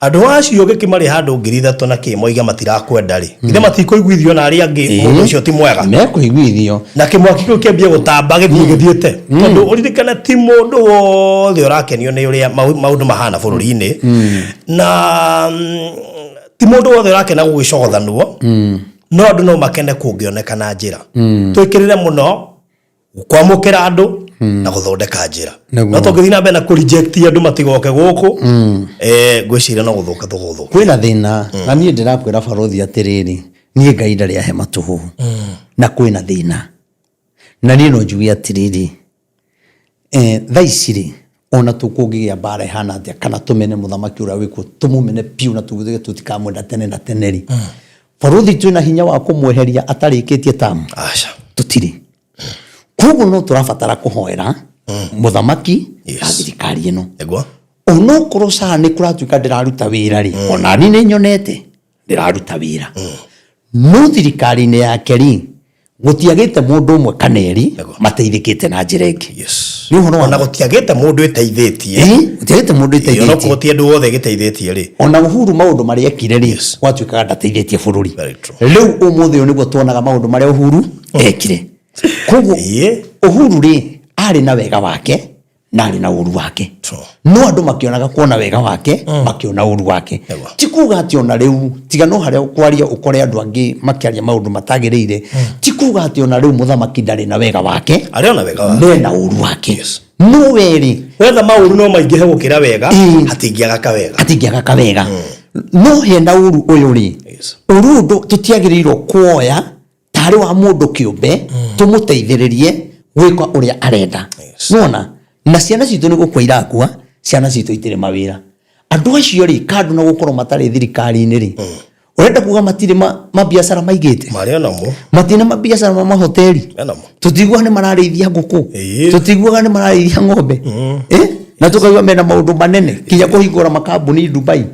andũ acio ũgĩkĩmarĩha andũ 3000 na kĩ moiga matirakwenda rĩ, githĩ matikũiguithio na arĩa angĩ mũndũ ũcio ti mwega? Mekũiguithio. Na kĩmwaki kĩu kĩambie gũtamba gĩthiĩ gĩthiĩte, tondũ ũririkane ti mũndũ wothe ũrakenio nĩ ũrĩa maũndũ mahana bũrũri-inĩ, na ti mũndũ wothe ũrakena gũgĩcogothanwo, no andũ no makene kũngĩonekana njĩra. Twĩkĩrĩre mũno kwamũkĩra andũ na gũthondeka njĩra. No tũngĩthiĩ na mbere na kũ reject andũ matigoke gũkũ, ngwĩciria no gũthũka tũgũthũka. Kwĩna thĩna, na niĩ ndĩrakwĩra barothi atĩrĩrĩ, niĩ Ngai ndarĩ ahe matũhũhũ, na kwĩna thĩna, na niĩ no njuge atĩrĩrĩ, thaa ici rĩ, ona tũkũngĩgĩa mbara ĩhana atĩa, kana tũmene mũthamaki ũrĩa wĩkuo, tũmũmene biũ na tuge tũtikamwenda tene na tene rĩ, barothi, twĩna hinya wa kũmweheria atarĩkĩtie tamu? Aca. Tũtirĩ. Koguo no tũrabatara kũhoera mũthamaki na thirikari ĩno. Onokorwo saa nĩ kũratuĩka ndĩraruta wĩra rĩ, ona niĩ nĩ nyonete ndĩraruta wĩra, no thirikari-inĩ yake rĩ, gũtiagĩte mũndũ ũmwe kana erĩ mateithĩkĩte na njĩra ĩngĩ. Nĩ ũhoro wa Ona gũtiagĩte mũndũ ĩteithĩtie. Ĩĩ, gũtiagĩte mũndũ Ĩĩ, ona okorwo ĩteithĩtie. ti andũ othe ĩgĩteithĩtie rĩ. Ona Uhuru maũndũ marĩa ekire rĩ, gwatuĩkaga ndateithĩtie bũrũri. Very true. Rĩu ũmũthĩ ũyũ nĩguo tuonaga maũndũ marĩa Uhuru ekire. Koguo Uhuru rĩ, arĩ na wega wake na arĩ na ũru wake. No andũ makĩonaga kuona wega wake, makĩona ũru wake. Ti kuga atĩ ona rĩu, tiga no harĩa ũkwaria ũkore andũ angĩ makĩaria maũndũ matagĩrĩire, ti kuga atĩ ona rĩu mũthamaki ndarĩ na wega wake. Arĩ ona wega wake. Mena ũru wake. No werĩ Wetha maũru no maingĩhe gũkĩra wega, hatingĩaga kawega. Hatingĩaga kawega. No hena ũru ũyũ rĩ, ũru ũyũ tũtiagĩrĩirwo kuoya tarĩ wa mũndũ kĩũmbe, tũmũteithĩrĩrie gwĩka ũrĩa arenda. Nĩwona na ciana citũ nĩ gũkua irakua, ciana citũ itirĩ mawĩra. Andũ acio rĩ, kando na gũkorwo matarĩ thirikari-inĩ rĩ, ũrenda kuga matirĩ mabiacara maigĩte? Marĩ onamo. Matirĩ na mabiacara ma mahoteri? Menamo. Tũtiguaga nĩ mararĩithia ngũkũ? Tũtiguaga nĩ mararĩithia ng'ombe? Eh? Na tũkaigua mena maũndũ manene kinya kũhingũra makambuni Dubai.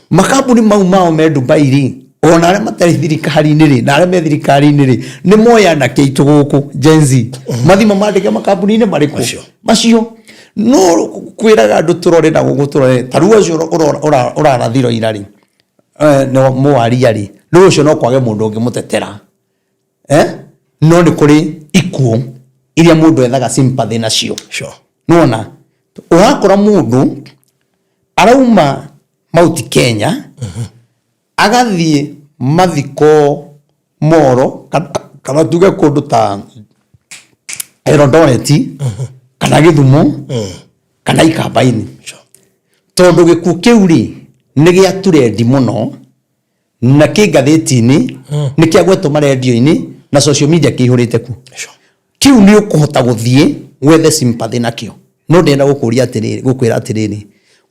Makambuni mau mao me Dubai rĩ, ona arĩa matarĩ thirikari-inĩ rĩ, na arĩa me thirikari-inĩ rĩ, nĩ moĩ anake aitũ gũkũ Gen Z mathi mamandĩke makambuni-inĩ marĩkũ? Macio. Macio. No kwĩraga andũ tũrore na gũkũ, tũrore ta rĩu ũcio ũrarathirwo ira rĩ, nĩ mũwaria rĩ, rĩu ũcio no kwage mũndũ ũngĩmũtetera, eh? No nĩ kũrĩ ikuũ iria mũndũ ethaga sympathy nacio. Nĩwona ũrakora mũndũ arauma Mount Kenya, agathiĩ mathiko Moro, kana tuge kũndũ ta Eldoret kana Gĩthumo kana Ikamba-inĩ, tondũ gĩkuũ kĩu rĩ, nĩ gĩa turendi mũno na kĩ ngathĩti-inĩ, nĩ kĩagwetwo marendio-inĩ na social media kĩihũrĩte kuo. Kĩu nĩ ũkũhota gũthiĩ wethe sympathy nakĩo. No ndĩrenda gũkũria atĩrĩrĩ, gũkwĩra atĩrĩrĩ,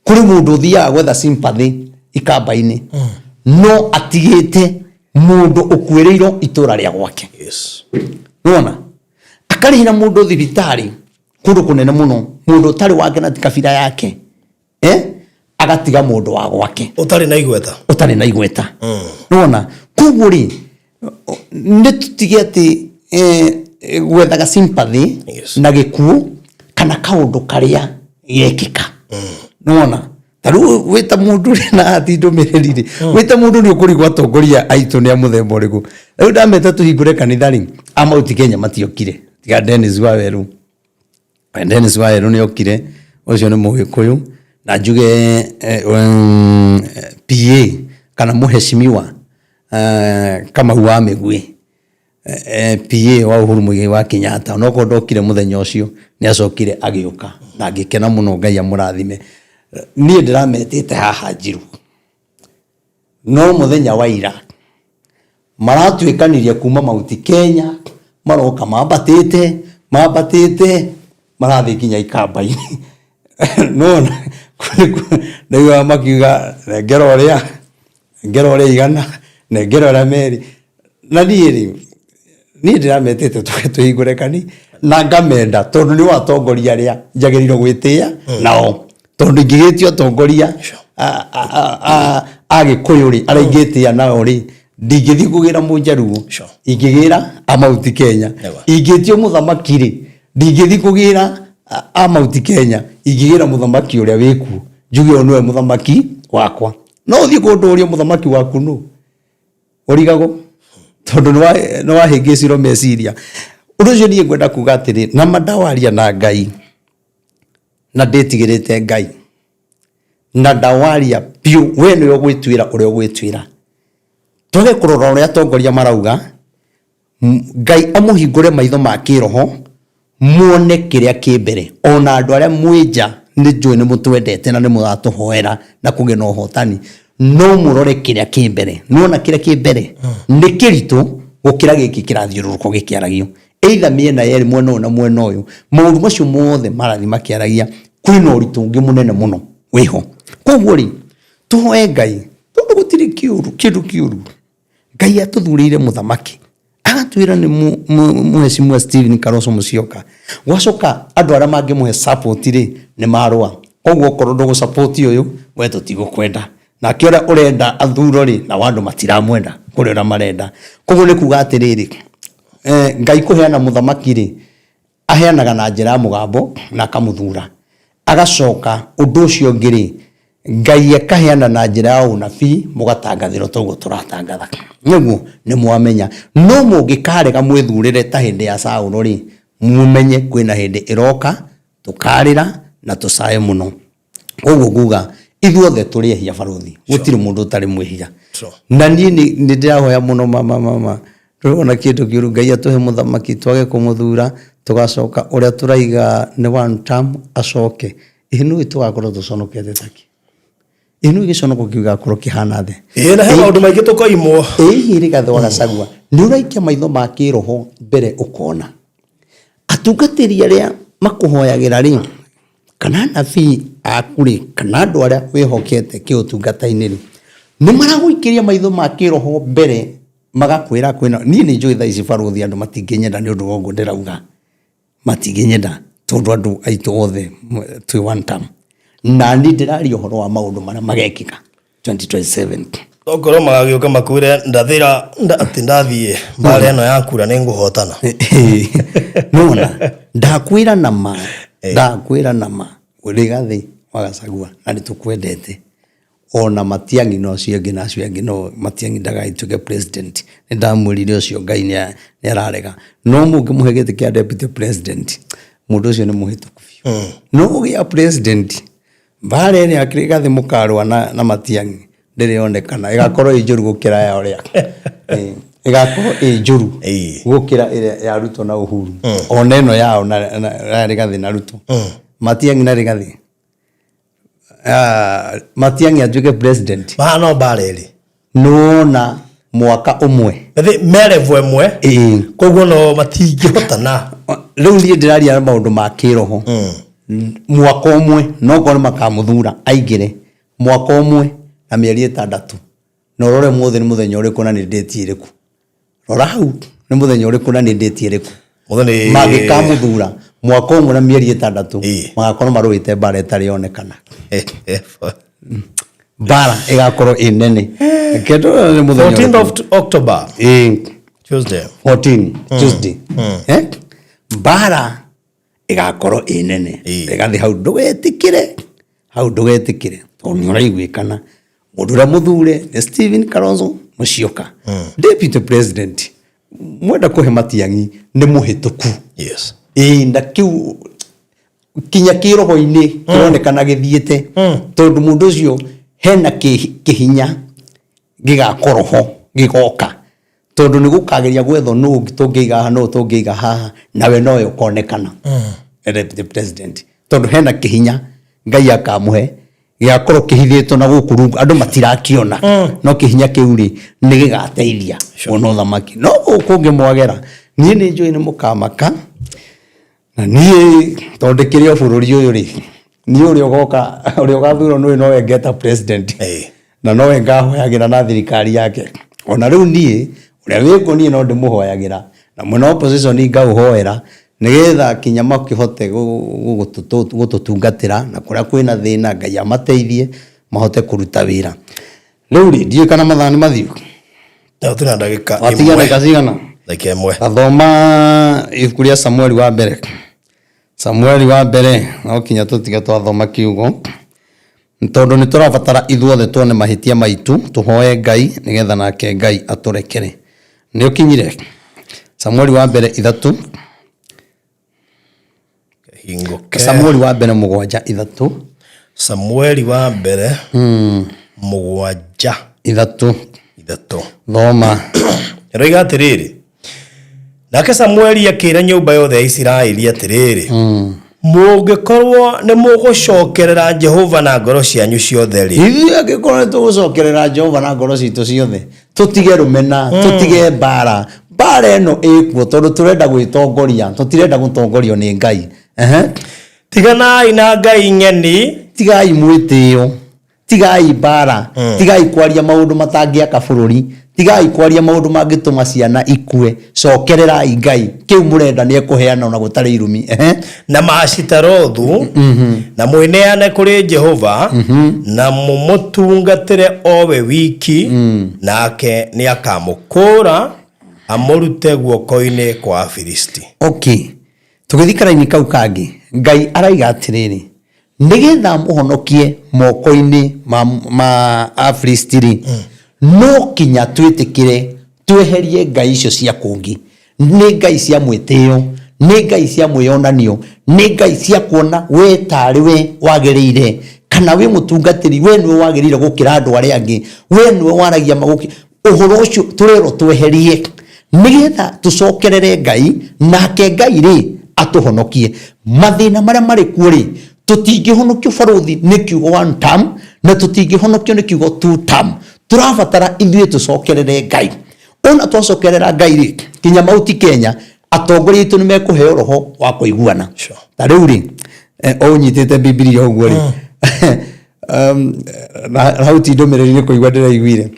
kũrĩ mũndũ ũthiaga gwetha sympathy Ikamba-inĩ, no atigĩte mũndũ ũkuĩrĩirwo itũra rĩa gwake. Nĩwona? Akarĩhĩra mũndũ thibitarĩ kũndũ kũnene mũno, mũndũ ũtarĩ wake na ti kabira yake, eh? Agatiga mũndũ wa gwake. Ũtarĩ na igweta. Ũtarĩ na igweta. Nĩwona? Koguo rĩ, nĩ tũtige atĩ gwethaga sympathy na gĩkuũ kana kaũndũ karĩa gekĩka. Nĩwona? Ta rĩu wĩta mũndũ rĩ, na ti ndũmĩrĩri rĩ, wĩta mũndũ nĩ ũkũrigwo atongoria aitũ nĩ a mũthemba ũrĩkũ. Rĩu ndameta tũhingũre kanitha rĩ, a Mount Kenya matiokire, tiga Dennis Waweru. Dennis Waweru nĩ okire, ũcio nĩ Mũgĩkũyũ, na njuge PA kana mũheshimiwa Kamau wa Mĩgwi, PA wa Uhuru Muigai wa Kenyatta, onokorwo ndokire mũthenya ũcio, nĩ acokire agĩũka na ngĩkena mũno, Ngai amũrathime. Niĩ ndĩrametĩte haha Njiru, no mũthenya wa ira maratuĩkanirie kuma Mount Kenya, maroka mambatĩte mambatĩte marathiĩ nginya Ikamba-inĩ. Nĩwona ndaiguaga makiuga nengera ũrĩa, nengera ũrĩa igana, nengera ũrĩa merĩ. Na niĩ rĩ, niĩ ndĩrametĩte tũke tũhingũre kanitha na ngamenda tondũ nĩo atongoria arĩa njagĩrĩirwo gwĩtĩa nao, tondũ ingĩgĩtio atongoria a Gĩkũyũ rĩ, arĩa ingĩtĩa nao rĩ, ndingĩthiĩ kũgĩra Mũnjaruo, ingĩgĩra a Mount Kenya. Ingĩtio mũthamaki rĩ, ndingĩthiĩ kũgĩra a Mount Kenya, ingĩgĩra mũthamaki ũrĩa wĩkuo, njuge ũyũ nĩwe mũthamaki wakwa. No ũthiĩ kũndũ ũrie mũthamaki waku nũ, ũrigagwo tondũ nĩ wahĩngĩcirwo meciria. Ũndũ ũcio niĩ ngwenda kuga atĩrĩ, na ma ndawaria na Ngai, na ndĩtigĩrĩte Ngai, na ndawaria biũ, we nĩwe ũgwĩtuĩra ũrĩa ũgwĩtuĩra. Twage kũrora ũrĩa atongoria marauga, Ngai amũhingũre maitho ma kĩroho, muone kĩrĩa kĩ mbere. Ona andũ arĩa mwĩ nja nĩ njũĩ nĩ mũtwendete na nĩ mũratũhoera na kũgĩe na ũhotani, no mũrore kĩrĩa kĩ mbere. Nĩwona kĩrĩa kĩ mbere nĩ kĩritũ gũkĩra gĩkĩ kĩrathiũrũrũka gĩkĩaragio. Either mĩena yerĩ, mwena ũyũ na mwena ũyũ, maũndũ macio mothe marathiĩ makĩaragia, kwĩna ũritũ ũngĩ mũnene mũno wĩho. Koguo rĩ, tũhoe Ngai, tondũ gũtirĩ kĩũru, kĩndũ kĩũru. Ngai atũthurĩire mũthamaki, agatwĩra nĩ mũheshimiwa Stephen Kalonzo Musyoka. Gwacoka andũ arĩa mangĩmũhe support rĩ, nĩ marũa. Koguo okorwo ndũgũ support ũyũ, we tũtigũkwenda. Nake ũrĩa ũrenda athurwo rĩ, nao andũ matiramwenda kũrĩ ũrĩa marenda. Koguo nĩ kuga atĩrĩrĩ, Ngai kũheana mũthamaki rĩ, aheanaga na njĩra ya mũgambo na akamũthura. Agacoka ũndũ ũcio ũngĩ rĩ, Ngai akaheana na njĩra ya ũnabii, mũgatangathĩrwo ta ũguo tũratangatha. Nĩguo nĩ mwamenya. No mũngĩkarega mwĩthurĩre ta hĩndĩ ya Saũlũ rĩ, mũmenye kwĩna hĩndĩ ĩroka tũkarĩra na tũcae mũno. Koguo nguga ithuothe tũrĩ ehia barũthi, gũtirĩ mũndũ ũtarĩ mwĩhia. Na niĩ nĩ ndĩrahoya mũno mama mama, ndũrona kĩndũ kĩũru Ngai atũhe mũthamaki twage kũmũthura, tũgacoka ũrĩa tũraiga nĩ one term acoke. Ĩ nũĩ tũgakorwo tũconokete takĩ? Ĩ nũĩ gĩconoko kĩu gĩgakorwo kĩhana atĩa? Ĩ na he maũndũ maingĩ tũkoimwo. Ĩ hihi Rigathĩ wa Gachagua nĩ ũraikia maitho ma kĩroho mbere ũkona atungatĩri arĩa makũhoyagĩra rĩ, kana anabii aku rĩ, kana andũ arĩa wĩhokete kĩũtungata-inĩ rĩ, nĩ maragũikĩria maitho ma kĩroho mbere magakwĩra kwĩna, niĩ nĩ njũĩ thaa ici barũthi andũ matingĩnyenda nĩ ũndũ wa ũguo ndĩrauga, matingĩnyenda tondũ andũ aitũ othe twĩ one term. Na niĩ ndĩraria ũhoro wa maũndũ marĩa magekĩka 2027. Okorwo magagĩũka makwĩre ndathĩra atĩ ndathiĩ mbara ĩno ya kura nĩ ngũhotana. Nona ndakwĩra na ma, ndakwĩra na ma, Rigathĩ wa Gachagua na nĩ tũkwendete. Ona Matiang'i no acio angĩ na acio angĩ no Matiang'i ndagagĩtuĩke president. Nĩ ndamwĩrire ũcio Ngai nĩ ararega. No mũngĩmũhe gĩtĩ kĩa deputy president, mũndũ ũcio nĩ mũhĩtũku biũ. No gĩa president, mbara ĩrĩa Rigathĩ mũkarũa na Matiang'i ndĩrĩ yonekana, ĩgakorwo ĩ njũru gũkĩra ya ũrĩa. Ĩgakorwo ĩ njũru gũkĩra ĩrĩa ya Ruto na Uhuru. Ona ĩno yao na Rigathĩ na Ruto. Matiang'i na Rigathĩ. Matiang'i atuĩke president. Mahana o mbara ĩrĩ. Nĩwona mwaka ũmwe. Ĩthĩ me level ĩmwe. Koguo no matingĩhotana. Rĩu niĩ ndĩraria maũndũ ma kĩroho. Mwaka ũmwe no korwo nĩmakamũthura aingĩre mwaka ũmwe na mĩeri ĩtandatũ. Na ũrore ũmũthĩ nĩ mũthenya ũrĩkũ na nĩ date ĩrĩkũ. Rora hau nĩ mũthenya ũrĩkũ na nĩ date ĩrĩkũ. Ũmũthĩ nĩ Mangĩkamũthura mwaka ũmwe na mĩeri ĩtandatũ magakorwo marũĩte mbara ĩtarĩ yonekana. Mbara ĩgakorwo ĩ nene. Reke ndore nĩ mũthenya 14th ũrĩkũ. of October. Tuesday. 14 Tuesday. Mbara ĩgakorwo ĩ nene. Ĩgathiĩ hau ndũgetĩkĩre, hau ndũgetĩkĩre tondũ nĩ ũraiguĩkana. Mũndũ ũrĩa mũthure nĩ Stephen Kalonzo Musyoka. Deputy President mwenda kũhe Matiang'i nĩ mũhĩtũku. Ĩĩ, na kĩu Kinya kĩroho-inĩ kĩronekana gĩthiĩte, tondũ mũndũ ũcio hena kĩhinya gĩgakorwo ho gĩgoka, tondũ nĩ gũkageria gwethwo nũ tũngĩiga haha, nũ tũngĩiga haha, nawe nowe ũkonekana the president, tondũ hena kĩhinya Ngai akamũhe gĩgakorwo kĩhithĩtwo na gũkũ rungu, andũ matirakiona, no kĩhinya kĩu rĩ nĩ gĩgateithia kuona ũthamaki. No gũkũ ũngĩmwagera, niĩ nĩ njũĩ nĩ mũkamaka. Na niĩ tondũ ndĩkĩrĩ o bũrũri ũyũ rĩ, niĩ ũrĩa ũgoka, ũrĩa ũgathurwo nĩ ũyũ, nowe ngeta president na nowe ngahoyagĩra na thirikari yake. Ona rĩu niĩ ũrĩa wĩkuo, niĩ no ndĩmũhoyagĩra, na mwena wa opposition ngaũhoera, nĩgetha kinya makĩhote gũtũtungatĩra, na kũrĩa kwĩna thĩna Ngai amateithie mahote kũruta wĩra. Rĩu rĩ, ndiũĩ kana mathaa nĩ mathiu. Na tũna ndagĩka Watigia ĩmwe. Ndagĩka cigana? Ndagĩka 1. Gathoma ibuku rĩa Samueli wa mbere. Samueli wa mbere, no kinya tũtige twathoma kiugo, tondũ nĩ tũrabatara ithuothe tuone mahĩtia maitũ, tũhoe Ngai nĩgetha nake Ngai atũrekere. Nĩ ũkinyire Samueli wa mbere 3? Hingũke. Samueli wa mbere 7:3. Samueli wa mbere 7 3. 3. Thoma. Ĩroiga atĩrĩrĩ, nake Samueli akĩra nyũmba yothe ya Isiraeli atĩrĩrĩ, mũngĩkorwo nĩ mũgũcokerera Jehova na ngoro cianyu ciothe rĩ, Ithuĩ angĩkorwo nĩ tũgũcokerera Jehova na ngoro citũ ciothe, tũtige rũmena, tũtige mbara. Mbara ĩno ĩkuo tondũ tũrenda gwĩtongoria, tũtirenda gũtongorio nĩ Ngai. Ehe. Tiganai na ngai ng'eni. Tigai mwĩtĩo, tigai mbara, tigai kwaria maũndũ matangĩaka bũrũri, tigai kwaria maũndũ mangĩtũma ciana ikue. Cokererai Ngai, kĩu mũrenda nĩ ekũheana ona gũtarĩ irumi. Ehe. Na Maashitarothu, na mwĩneane kũrĩ Jehova, na mũmũtungatĩre o we wiki, nake nĩ akamũkũũra amũrute guoko-inĩ kwa Afilisti. Okay, tũgĩthiĩ karaini kau kangĩ, Ngai araiga atĩrĩrĩ, nĩgetha mũhonokie moko-inĩ ma Afilisti rĩ, no kinya twĩtĩkĩre tweherie ngai icio cia kũngĩ. Nĩ ngai cia mwĩtĩo, nĩ ngai cia mwĩyonanio, nĩ ngai cia kuona we tarĩ we wagĩrĩire, kana wĩ mũtungatĩri, we nĩwe wagĩrĩire gũkĩra andũ arĩa angĩ, we nĩwe waragia magũki. Ũhoro ũcio tũrerwo tweherie nĩgetha tũcokerere Ngai, nake Ngai rĩ atũhonokie mathĩna marĩa marĩ kuo rĩ. Tũtingĩhonokio, barũthi, nĩ kiugo one term, na tũtingĩhonokio nĩ kiugo two term. Tũrabatara ithuĩ tũcokerere Ngai. Ona twacokerera Ngai rĩ, kinya Mauti Kenya atongoria aitũ nĩ mekũheo roho wa kũiguana. Ta rĩu rĩ, o ũnyitĩte Bibilia ũguo rĩ, na hau ti ndũmĩrĩri, nĩ kũigua ndĩraiguire.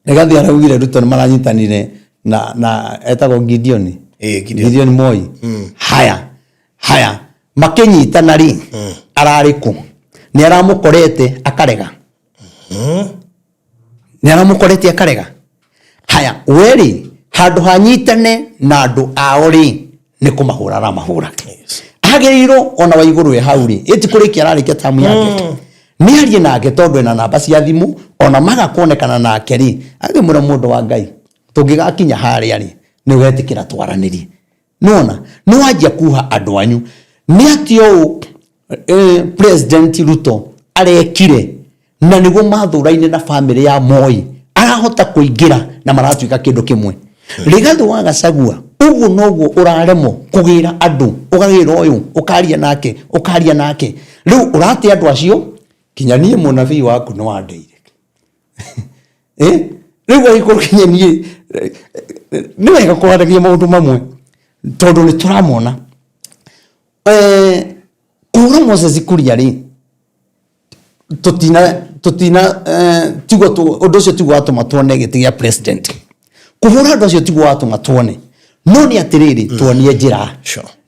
Rigathi araugire Ruto nĩ maranyitanire na etagwo Gideon. Gideon. Gideon Moi. Haya haya, makĩnyitana rĩ, ararĩ kũ? Nĩ aramũkorete akarega? Nĩ aramũkorete akarega? Haya, we rĩ, handũ hanyitane na andũ ao rĩ, nĩ kũmahũra aramahũra. Agĩrĩirwo ona wa igũrũ e hau rĩ, ĩti kũrĩkia ararĩkia tamu yake, nĩ arie nake, tondũ ena namba cia thimũ. Ona maga kuonekana nake rĩ, agĩmwĩra, mũndũ wa Ngai, tũngĩgakinya harĩa rĩ, nĩ wetĩkĩra twaranĩrie? Nona nĩ wanjia kuha andũ anyu nĩ atĩ ũũ President Ruto arekire na nĩguo mathũraine na famĩlĩ ya Moi, arahota kũingĩra na maratuĩka kĩndũ kĩmwe. Rigathĩ wa Gachagua, ũguo noguo ũraremwo kũgĩra andũ, ũkagĩra ũyũ, ũkaria nake, ũkaria nake, rĩu ũrate andũ acio. Kinya niĩ mũnabii waku nĩ wandeire. Rĩu agĩkorwo kinya niĩ nĩ wega kwarĩria maũndũ mamwe, tondũ nĩ tũramona. Kũhũra Moses Kuria rĩ, tũtina tiguo ũndũ ũcio tiguo watũma tuone gĩtĩ gĩa president. Kũhũra andũ acio tiguo watũma tuone, no nĩ atĩrĩrĩ, tuonie njĩra.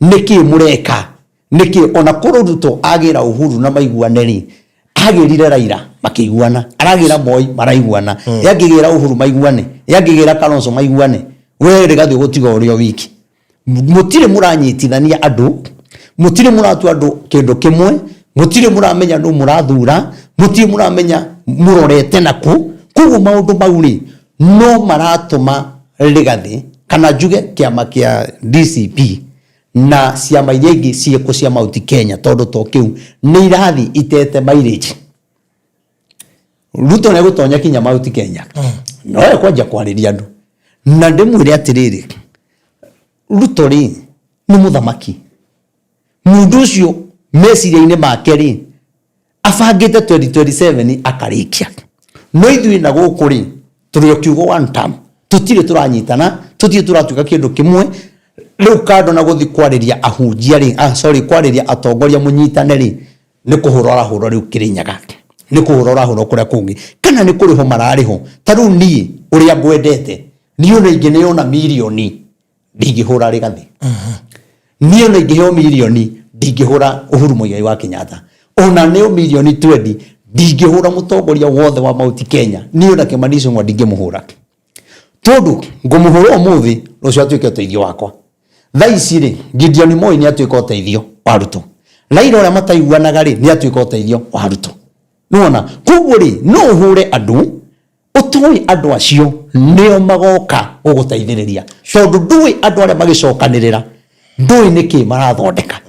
Nĩkĩ mũreka? Nĩkĩ ona korwo Ruto agĩra Uhuru na maiguane rĩ, agĩrire Raila makĩiguana, aragĩra Moi maraiguana, yangĩgĩra Uhuru maiguane, yangĩgĩra Kalonzo maiguane, we Rigathĩ ũgũtiga ũrĩ o wiki? Mũtirĩ mũranyitithania andũ, mũtirĩ mũratua andũ kĩndũ kĩmwe, mũtirĩ mũramenya nũ mũrathura, mũtirĩ mũramenya mũrorete nakũ. Koguo maũndũ mau rĩ, no maratũma Rigathĩ, kana njuge kĩama kĩa DCP. Na ciama iria ingĩ ciĩkwo cia Mount Kenya, tondũ to kĩu nĩ irathi itete mileage. Ruto nĩ egũtonya kinya Mount Kenya, no ekwanjia kwarĩria andũ. Na ndĩmwĩre atĩrĩrĩ, Ruto rĩ nĩ mũthamaki. Mũndũ ũcio meciria-inĩ make rĩ, abangĩte 2027 akarĩkia. No ithuĩ na gũkũ rĩ, tũrĩ o kiugo one term, tũtirĩ tũranyitana, tũtirĩ tũratuĩka kĩndũ kĩmwe. Rĩu kando na gũthiĩ kwarĩria ahunjia rĩ, ah, sorry, kwarĩria atongoria mũnyitane rĩ, nĩ kũhũra ũrahũra rĩu Kĩrĩnyaga, nĩ kũhũra ũrahũra kũrĩa kũngĩ, kana nĩ kũrĩhwo mararĩhwo. Ta rĩu niĩ ũrĩa ngwendete, niĩ ona ingĩneo na mirioni ndingĩhũra Rigathi. Niĩ ona ingĩheo mirioni ndingĩhũra Uhuru Muigai wa Kenyatta. Ona neo mirioni 20 ndingĩhũra mũtongoria wothe wa Mount Kenya. Niĩ ona Kimani Ichung'wa ndingĩmũhũra, tondũ ngũmũhũra ũmũthĩ, rũciũ atuĩke ũteithio wakwa. Thaa ici rĩ, Gideon Moi nĩ atuĩka ũteithio wa Ruto. Raila ũrĩa mataiguanaga rĩ, nĩ atuĩka ũteithio wa Ruto. Nĩwona? Koguo rĩ, no ũhũre andũ ũtoĩ andũ acio nĩo magoka gũgũteithĩrĩria, tondũ ndũĩ andũ arĩa magĩcokanĩrĩra, ndũĩ nĩkĩ marathondeka.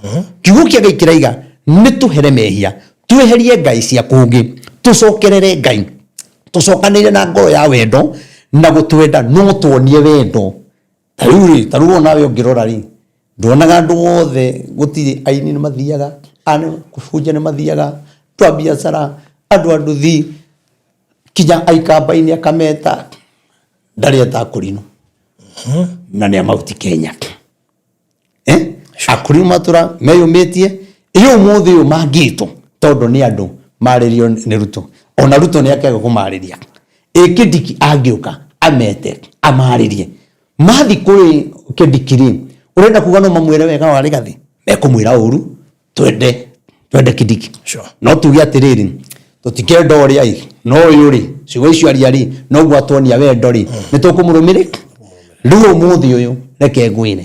Kiugo kĩa Ngai kĩraiga nĩ tũhere mehia, tweherie ngai cia kũngĩ, tũcokerere Ngai, tũcokanĩrĩre na ngoro ya wendo na gũtwenda. No tuonie wendo. Ta rĩu rĩ, ta rĩu onawe ũngĩrora rĩ, nduonaga andũ othe, gũtirĩ aini nĩ mathiaga, kũbunja nĩ mathiaga, andũ a biacara, andũ a nduthi, kinya aikamba-inĩ akameta, ndarĩ eta akũrinũ na nĩ a Mount Kenya. Eh? Akũrinũ matũra meyũmĩtie ĩ ũmũthĩ ũyũ mangĩtwo, tondũ nĩ andũ marĩrio nĩ Ruto. Ona Ruto nĩ akega kũmarĩria. Ĩ Kindiki angĩũka amete amarĩrie, mathi kũrĩ Kindiki rĩ, ũrenda kuga no mamwĩre wega wa Rigathi? Mekũmwĩra ũru. Twende twende Kindiki. No tuge atĩrĩrĩ, tũtikenda ũrĩa ĩ, no ũyũ rĩ, ciugo icio aria rĩ, noguo atuonia wendo rĩ, nĩ tũkũmũrũmĩrĩra. Rĩu ũmũthĩ ũyũ reke ngwĩre,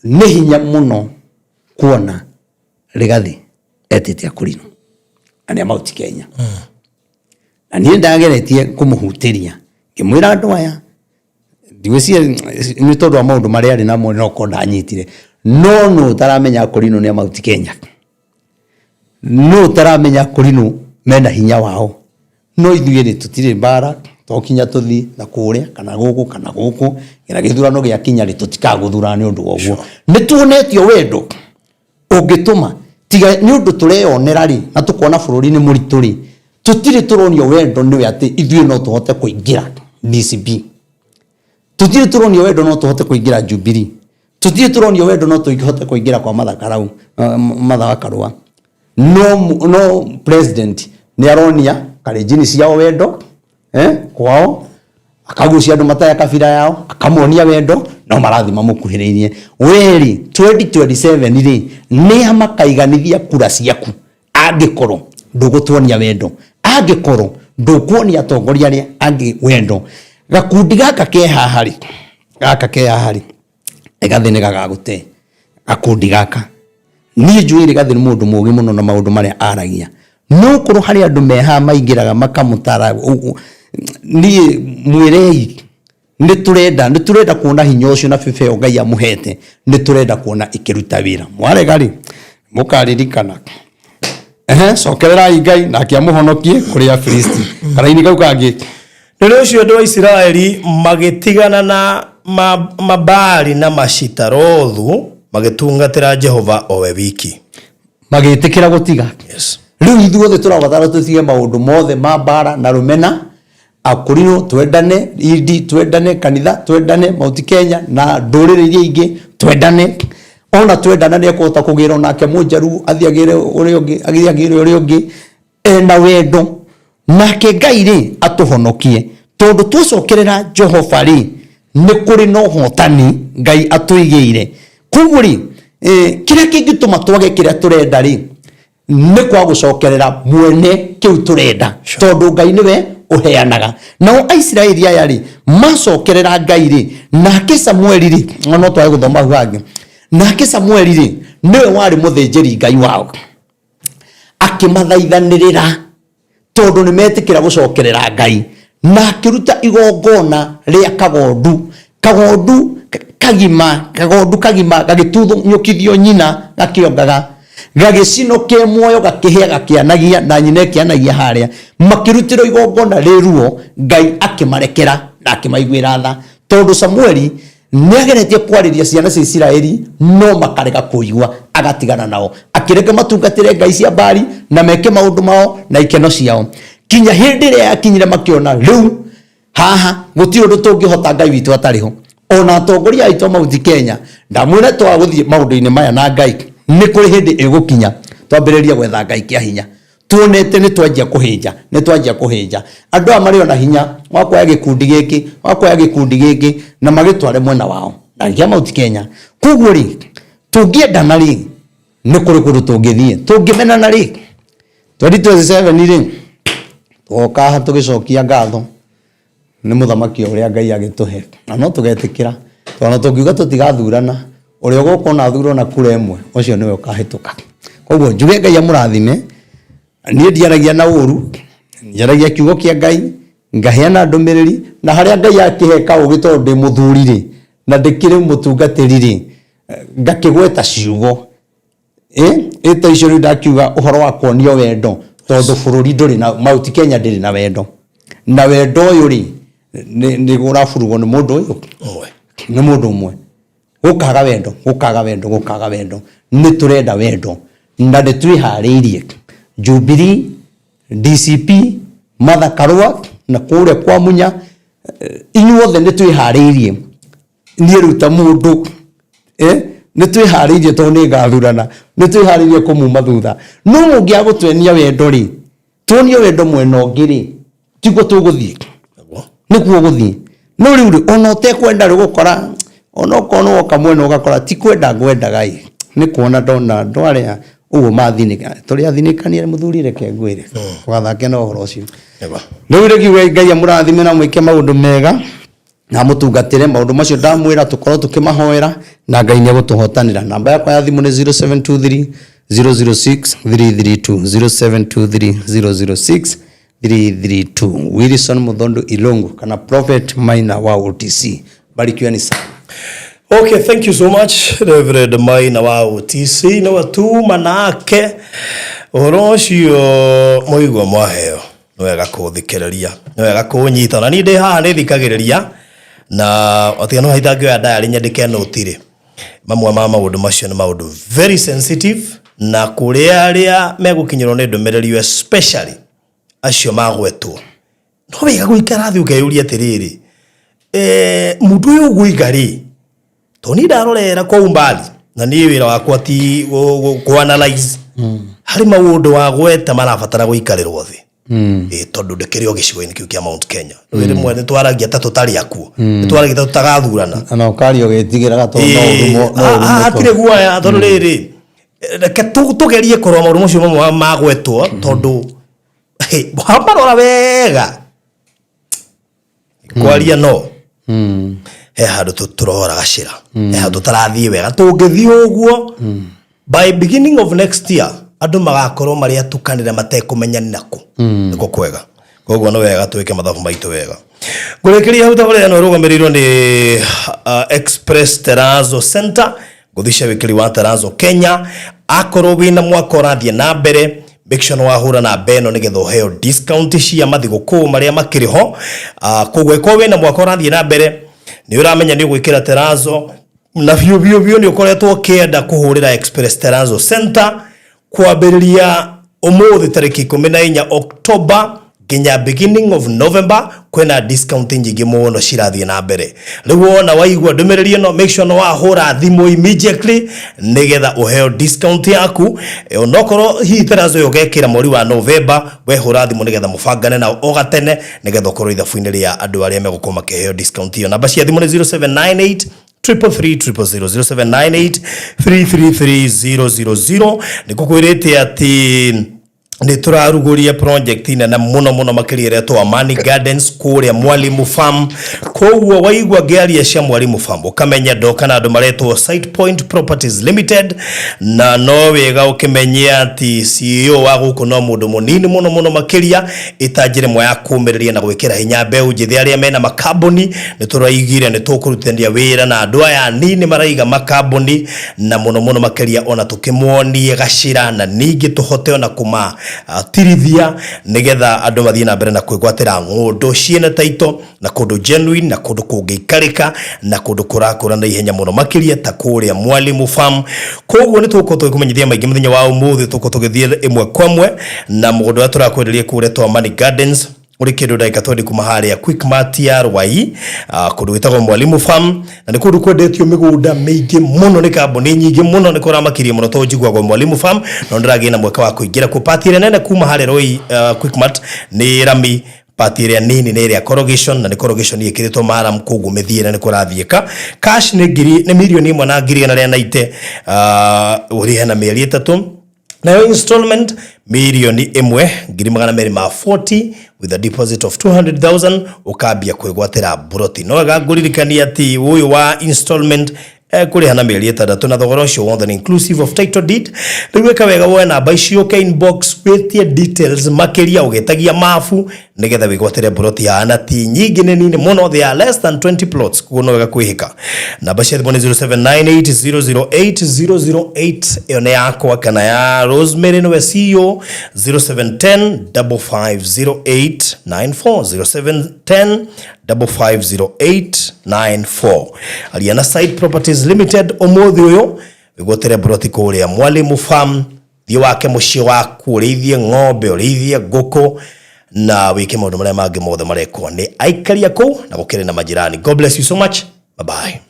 nĩ hinya mũno kuona Rigathi etĩte akũrinũ na nĩ a Mount Kenya. Na niĩ ndageretie kũmũhutĩria, ngĩmwĩra andũ aya ndigwĩciria nĩ tondũ wa maũndũ marĩa arĩ namo, no korwo ndanyitire. No nũ ũtaramenya akũrinũ nĩ a Mount Kenya? Nũ ũtaramenya akũrinũ mena hinya wao? No ithuĩ rĩ, tũtirĩ mbara, to kinya tũthiĩ na kũrĩa kana gũkũ kana gũkũ, nginya gĩthurano gĩakinya rĩ, tũtikagũthurana. Nĩ ũndũ wa ũguo nĩ tuonetio wendo ũngĩtũma tiga nĩ ũndũ tũreyonera rĩ, na tũkona bũrũri nĩ mũritũ rĩ, tũtirĩ tũronio wendo nĩwe atĩ ithuĩ no tũhote kũingĩra DCP, tũtirĩ tũronio wendo no tũhote kũingĩra Jubilee, tũtirĩ tũronio wendo no tũhote kũingĩra kwa Martha Karau, Martha wa Karua. No president nĩ aronia Kalenjin ciao wendo, kwao akagucia andũ mataya kabira yao, akamonia wendo, no marathi mamũkuhĩrĩirie. Weri 2027 rĩ, nĩa makaiganithia kura ciaku angĩkorwo ndũgũtuonia wendo, angĩkorwo ndũkuonia atongoria arĩa angĩ wendo? Gakundi gaka ke haha rĩ, gaka ke haha rĩ, Rigathĩ nĩ gagagũte gakundi gaka. Niĩ njũĩ Rigathĩ nĩ mũndũ mũũgĩ mũno na maũndũ marĩa aragia, no korwo harĩ andũ me haha maingĩraga makamũtara. Niĩ mwĩrei nĩ tũrenda kuona hinya ũcio na bebe ĩyo Ngai amũhete, nĩ tũrenda kuona ĩkĩruta wĩra. Mwarega rĩ, mũkaririkana. Ehe, cokererai Ngai nake amũhonokie kũrĩ Afilisti. Karaini kau kangĩ. Nĩ ũndũ ũcio andũ a Isiraeli magĩtigana na Mabaali na Mashitarothu, magĩtungatĩra Jehova o we wiki. Magĩtĩkĩra gũtiga. Rĩu ithuothe tũrabatara tũtige maũndũ mothe ma mbara na rũmena, akũrinũ twendane, indi twendane, kanitha twendane, Mount Kenya na ndũrĩrĩ iria ingĩ twendane. Ona twendana nĩ ekũhota kũgĩra onake mũnjaruo, athiĩ agĩre ũrĩa ũngĩ, athiĩ agĩre ũrĩa ũngĩ ena wendo, nake Ngai rĩ atũhonokie, tondũ twacokerera Jehova rĩ, nĩ kũrĩ na ũhotani Ngai atũigĩire. Koguo rĩ, kĩrĩa kĩngĩtũma twage kĩrĩa tũrenda rĩ, nĩ kwa gũcokerera mwene kĩu tũrenda, tondũ Ngai nĩwe ũheanaga. Nao Aisiraeli aya rĩ, macokerera Ngai rĩ, nake Samueli rĩ, no twage gũthoma hau hangĩ, nake Samueli rĩ, nĩwe warĩ mũthĩnjĩri Ngai wao, akĩmathaithanĩrĩra tondũ nĩ metĩkĩra gũcokerera Ngai, na akĩruta igongona rĩa kagondu. Kagondu kagima, kagondu kagima gagĩtunyũkithio nyina gakĩongaga, gagĩcinwo ke muoyo, gakĩhĩa, gakĩanagia, na nyina ĩkĩanagia harĩa. Makĩrutĩrwo igongona rĩ ruo, Ngai akĩmarekera na akĩmaiguĩra tha, tondũ Samueli nĩageretie kwarĩria ciana cia Isiraeli no makarega kũigua, agatigana nao, akĩreke matungatĩre ngai cia Baali na meke maũndũ mao na ikeno ciao, kinya hĩndĩ ĩrĩa yakinyire makĩona rĩu haha gũtirĩ ũndũ tũngĩhota Ngai witũ atarĩ ho. Ona atongoria aitũ a Mount Kenya, ndamwĩra twaga gũthiĩ maũndũ-inĩ maya na Ngai, nĩ kũrĩ hĩndĩ ĩgũkinya twambĩrĩrie gwetha Ngai kĩa hinya. Tuonete nĩ twanjia kũhĩnja, nĩ twanjia kũhĩnja. Andũ aya marĩ ona hinya wa kuoya gĩkundi gĩkĩ, wa kuoya gĩkundi gĩkĩ na magĩtware mwena wao na kĩa Mount Kenya. Koguo rĩ, tũngĩendana rĩ, nĩ kũrĩ kũndũ tũngĩthiĩ. Tũngĩmenana rĩ, 2027 rĩ, tũgoka haha tũgĩcokia ngatho nĩ mũthamaki ũrĩa Ngai agĩtũhe, na no tũgetĩkĩra, tondũ ona tũngiuga tũtigathurana, ũrĩa ũgoka ona athurwo na kura ĩmwe, ũcio nĩwe ũkahĩtũka. Koguo njuge Ngai amũrathime, niĩ ndiaragia na ũru, njaragia kiugo kĩa Ngai, ngaheana ndũmĩrĩri, na harĩa Ngai akĩhe kaũgĩ tondũ ndĩ mũthuri rĩ, na ndĩkĩrĩ mũtungatĩri rĩ, ngakĩgweta ciugo. Ĩ ta icio rĩu ndakiuga ũhoro wa kuonio wendo, tondũ bũrũri ndũrĩ na Mount Kenya ndĩrĩ na wendo, na wendo ũyũ rĩ, nĩ ũraburugwo nĩ mũndũ ũyũ ũmwe, nĩ mũndũ ũmwe. Gũkaga wendo, gũkaga wendo, gũkaga wendo. Nĩ tũrenda wendo na nĩ twĩharĩirie. Jubilee, DCP, Martha Karua na kũrĩa kwa Munya, inyuothe nĩ twĩharĩirie. Niĩ rĩu ta mũndũ, nĩ twĩharĩirie tondũ nĩ ngathurana, nĩ twĩharĩirie kũmuma thutha. No mũngĩaga gũtwenia wendo rĩ, tuonio wendo mwena ũngĩ rĩ, tiguo tũgũthiĩ, nĩguo gũthiĩ. No rĩu rĩ, ona ũtekwenda rĩ, ũgũkora ona okorwo nĩ woka mwena ũgakora ti kwenda ngwendaga ĩ, nĩ kuona ndona andũ arĩa ũguo mathinĩka, tũrĩ athinĩkanie mũthuri, reke ngwĩre, ndũgathake na ũhoro ũcio. Rĩu rĩkiuga Ngai amũrathime na mwĩke maũndũ mega na amũtungatĩre. Maũndũ macio ndamwĩra tũkorwo tũkĩmahoera na Ngai nĩ egũtũhotanĩra. Namba yakwa ya thimũ nĩ 0723 006 332, 0723 006 332. Wilson Muthondu Ilungu kana Prophet Maina wa OTC. Barikiweni sana. Okay, thank you so much, Reverend Maina wa OTC. Nĩwe tuma nake ũhoro ũcio mũigua mwaheo, nĩ wega kũũthikĩrĩria, nĩ wega kũũnyita. Na niĩ ndĩ haha nĩ thikagĩrĩria, na otiga no itangĩoya diary nyandĩke note rĩ, mamwe ma maũndũ macio nĩ maũndũ very sensitive, na kũrĩ arĩa megũkinyĩrwo nĩ ndũmĩrĩri, especially acio magwetwo, no wega gũikara thĩ ũkeyũria atĩrĩrĩ, mũndũ ũyũ ũgũiga rĩ, tondũ niĩ ndarorera kwa umbali, na niĩ wĩra wakwa ti kũ analyze, harĩ maũndũ wagweta marabatara gũikarĩrwo thĩ. Ĩ tondũ ndĩkĩrĩ o gĩcigo-inĩ kĩu kĩa Mount Kenya. Rĩu rĩmwe nĩ twaragia ta tũtarĩ akuo, nĩ twaragia ta tũtagathurana. Na ũkaria ũgĩtigĩraga tondũ no ũrumwo, no ũrumwo. Hatirĩ guoya, tondũ rĩrĩ, reke tũgerie kũrora maũndũ macio mamwe magwetwo, tondũ wamarora wega, kwaria no he handũ tũrora gacĩra, he handũ tũtarathiĩ wega. Tũngĩthiĩ ũguo, by beginning of next year andũ magakorwo marĩ atukanĩre matekũmenya nĩ nakũ nĩkũ kwega. Koguo nĩ wega twĩke mathabu maitũ wega. Ngũrĩkĩria hau. Tabarĩra ĩno ĩrũgamĩrĩirwo nĩ Express Terrazzo Center, ngũthi cia wĩkĩri wa Terrazzo Kenya. Akorwo wĩna mwaka ũrathiĩ na mbere, make sure nĩ wahũra namba ĩno nĩgetha ũheo discount cia mathigũkũ marĩa makĩrĩ ho. Koguo ĩkorwo wĩna mwaka ũrathiĩ na mbere, nĩ ũramenya nĩ ũgwĩkĩra terrazzo na biũ biũ biũ nĩ ũkoretwo ũkĩenda kũhũrĩra Express Terrazzo Center, kwambĩrĩria ũmũthĩ tarĩki 14 October nginya beginning of November kwĩna discount nyingĩ mũno cirathiĩ na mbere. Rĩu wona waigua ndũmĩrĩri ĩno, make sure nĩ wahũra thimũ immediately nĩgetha ũheo discount yaku. Onokorwo hihi terrazzo ĩyo ũgekĩra mweri wa November, wehũra thimũ nĩgetha mũbangane nao o gatene, nĩgetha ũkorwo ithabu-inĩ rĩa andũ arĩa megũkorwo makĩheo discount ĩyo. Namba cia thimũ nĩ 0798 333 000, 0798 333 000. Nĩ kũkwĩrĩte atĩ Nĩ tũrarugũria project nene mũno mũno makĩria ĩretwo Amani Gardens kũrĩa Mwalimu Farm. Koguo waigua ngĩaria cia Mwalimu Farm ũkamenya ndoka na andũ maretwo Site Point Properties Limited, na no wega ũkĩmenye atĩ CEO wa gũkũ no mũndũ mũnini mũno mũno makĩria ĩta njĩra ĩmwe ya kũmĩrĩria na gwĩkĩra hinya mbeũ njĩthĩ arĩa mena makambuni. Nĩ tũraigire nĩ tũkũrutithania wĩra na andũ aya anini maraiga makambuni, na mũno mũno makĩria ona tũkĩmonie gacĩra, na ningĩ tũhote ona kũmatirithia nĩgetha andũ mathiĩ na mbere na kwĩgwatĩra ng'ũndũ ciĩna taito na kũndũ genuine na kũndũ kũngĩikarĩka na kũndũ kũrakũra na ihenya mũno makĩria ta kũrĩa Mwalimu Farm. Koguo nĩ tũgũkorwo tũgĩkũmenyithia maingĩ mũthenya wa ũmũthĩ, tũgũkorwo tũgĩthiĩ ĩmwe kwa ĩmwe na mũgũnda ũrĩa tũrakwenderia kũrĩa twa Amani Gardens, ũrĩ kĩndũ ndagĩka 20 kuma harĩa Quickmart ya Rwai, kũndũ gwĩtagwo Mwalimu Farm, na nĩ kũndũ kwendetio mĩgũnda mĩingĩ mũno nĩ kambuni nyingĩ mũno. Nĩ kũramakirie mũno tondũ njiguagwo Mwalimu Farm, no ndĩragĩa na mweke wa kũingĩra kuo. Pati ĩrĩa nene kuma harĩa Rwai Quickmart nĩ rami, pati ĩrĩa nini nĩ ĩrĩa corrugation, na nĩ corrugation ĩkĩrĩtwo maram, koguo mĩthiĩre nĩ kũrathiĩka. Cash nĩ ngiri nĩ 1,190,000, ũrĩhe na mĩeri 3, nayo installment 1,240,000 with a deposit of 200,000, ũkambia kwĩgwatĩra mburoti. No wega ngũririkania atĩ ũyũ wa installment ekũrĩha na mĩeri 6, na thogora ũcio wothe nĩ inclusive of title deed. Rĩu ĩka wega woe namba icio, ũke inbox wĩtie details makĩria ũgĩtagia mabu nĩgetha wĩgwatĩre mburoti haha, ti nyingĩ, nĩ nini mũno, they are less than 20 plots, koguo no wega kwĩhĩka. Namba cia thimũ nĩ 0798 008 008, ĩyo nĩ yakwa kana ya Rosemary, nĩwe CEO, 0710 550894, 0710 550894. Aria na Site Properties Limited ũmũthĩ ũyũ, wĩgwatĩre mburoti kũrĩa Mwalimu Farm. Thiĩ wake mũciĩ waku, ũrĩithie ng'ombe, ũrĩithie ngũkũ na wĩke maũndũ marĩa mangĩ mothe marekwo nĩ aikaria kũu na gũkĩrĩ na majirani. God bless you so much. Bye bye.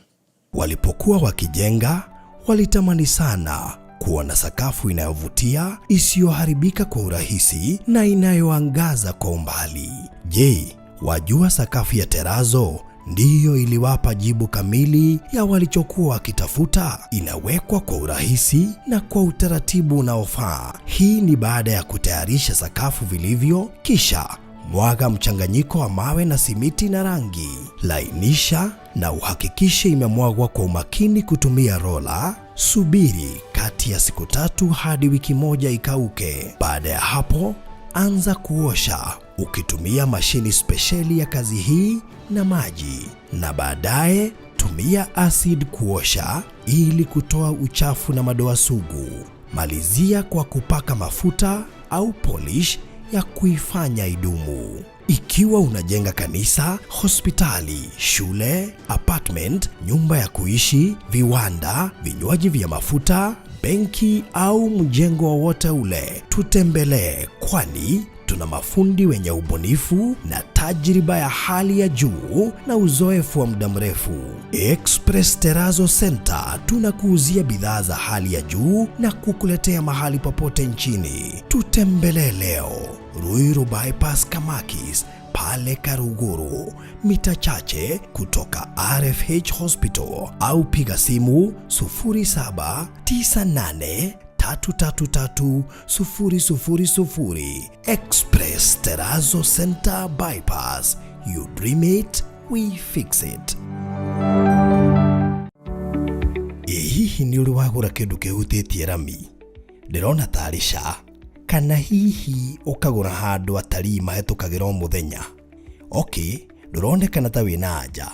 Walipokuwa wakijenga, walitamani sana kuwa na sakafu inayovutia, isiyoharibika kwa urahisi na inayoangaza kwa umbali. Je, wajua sakafu ya terazo ndiyo iliwapa jibu kamili ya walichokuwa wakitafuta? Inawekwa kwa urahisi na kwa utaratibu unaofaa. Hii ni baada ya kutayarisha sakafu vilivyo, kisha mwaga mchanganyiko wa mawe na simiti na rangi. Lainisha na uhakikishe imemwagwa kwa umakini kutumia rola. Subiri kati ya siku 3 hadi wiki 1 ikauke. Baada ya hapo, anza kuosha ukitumia mashini spesheli ya kazi hii na maji, na baadaye tumia acid kuosha ili kutoa uchafu na madoa sugu. Malizia kwa kupaka mafuta au polish ya kuifanya idumu. Ikiwa unajenga kanisa, hospitali, shule, apartment, nyumba ya kuishi, viwanda, vinywaji vya mafuta, benki au mjengo wowote ule, tutembelee, kwani tuna mafundi wenye ubunifu na tajriba ya hali ya juu na uzoefu wa muda mrefu. Express Terrazzo Center tunakuuzia bidhaa za hali ya juu na kukuletea mahali popote nchini. Tutembelee leo Ruiru Bypass, Kamakis pale Karuguru, mita chache kutoka RFH Hospital, au piga simu 0798 333 000. Express Terrazzo Center Bypass. You dream it, we fix it. Ĩ hihi nĩ ũrĩ wagũra kĩndũ kĩhutĩtie rami? Ndĩrona tarĩ ca, kana hihi ũkagũra handũ atarii mahĩtũkagĩra o mũthenya? Okay, ndũronekana ta wĩna anja.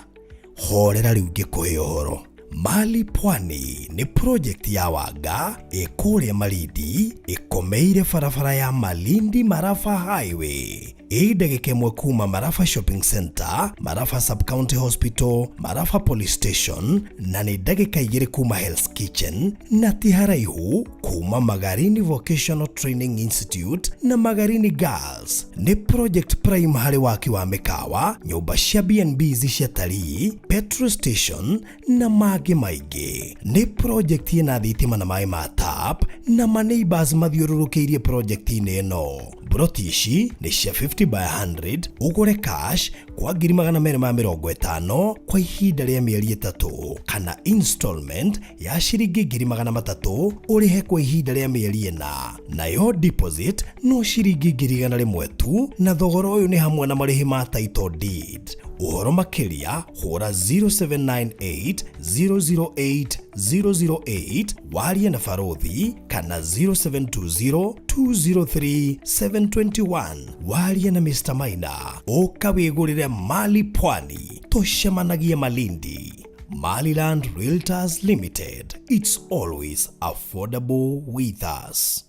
Horera, rĩu ngĩkũhe ũhoro. Mali Pwani nĩ project ya Wanga ĩ kũrĩa Malindi, ĩkomeire barabara ya Malindi Marafa Highway, ĩ ndagĩka 1 kuma Marafa Shopping Center, Marafa Sub-County Hospital, Marafa Police Station, na nĩ ndagĩka 2 kuma Hell's Kitchen, na ti haraihu kuma Magarini Vocational Training Institute na Magarini Girls. Nĩ project prime harĩ waki wa mĩkawa, nyũmba cia B&Bs cia talii, petrol station na mangĩ maingĩ. Nĩ project ĩna thitima na maĩ ma tap, na maneighbors mathiũrũrũkĩirie project-inĩ ĩno. Broti ici nĩ cia 50 by 100 ũgũre cash kwa 250,000 kwa ihinda rĩa mĩeri 3 kana installment ya ciringi 300,000 ũrĩhe kwa ihinda rĩa mĩeri 4, nayo deposit no ciringi 100,000 tu, na thogora ũyũ nĩ hamwe na marĩhi ma title deed. Ũhoro makĩria hũra 0798 008 008 warie na barothi kana 0720 203 721 warie na Mr. Maina. Ũka wĩgũrĩre mali pwani, tũcemanagie Malindi. Maliland Realtors Limited, it's always affordable with us.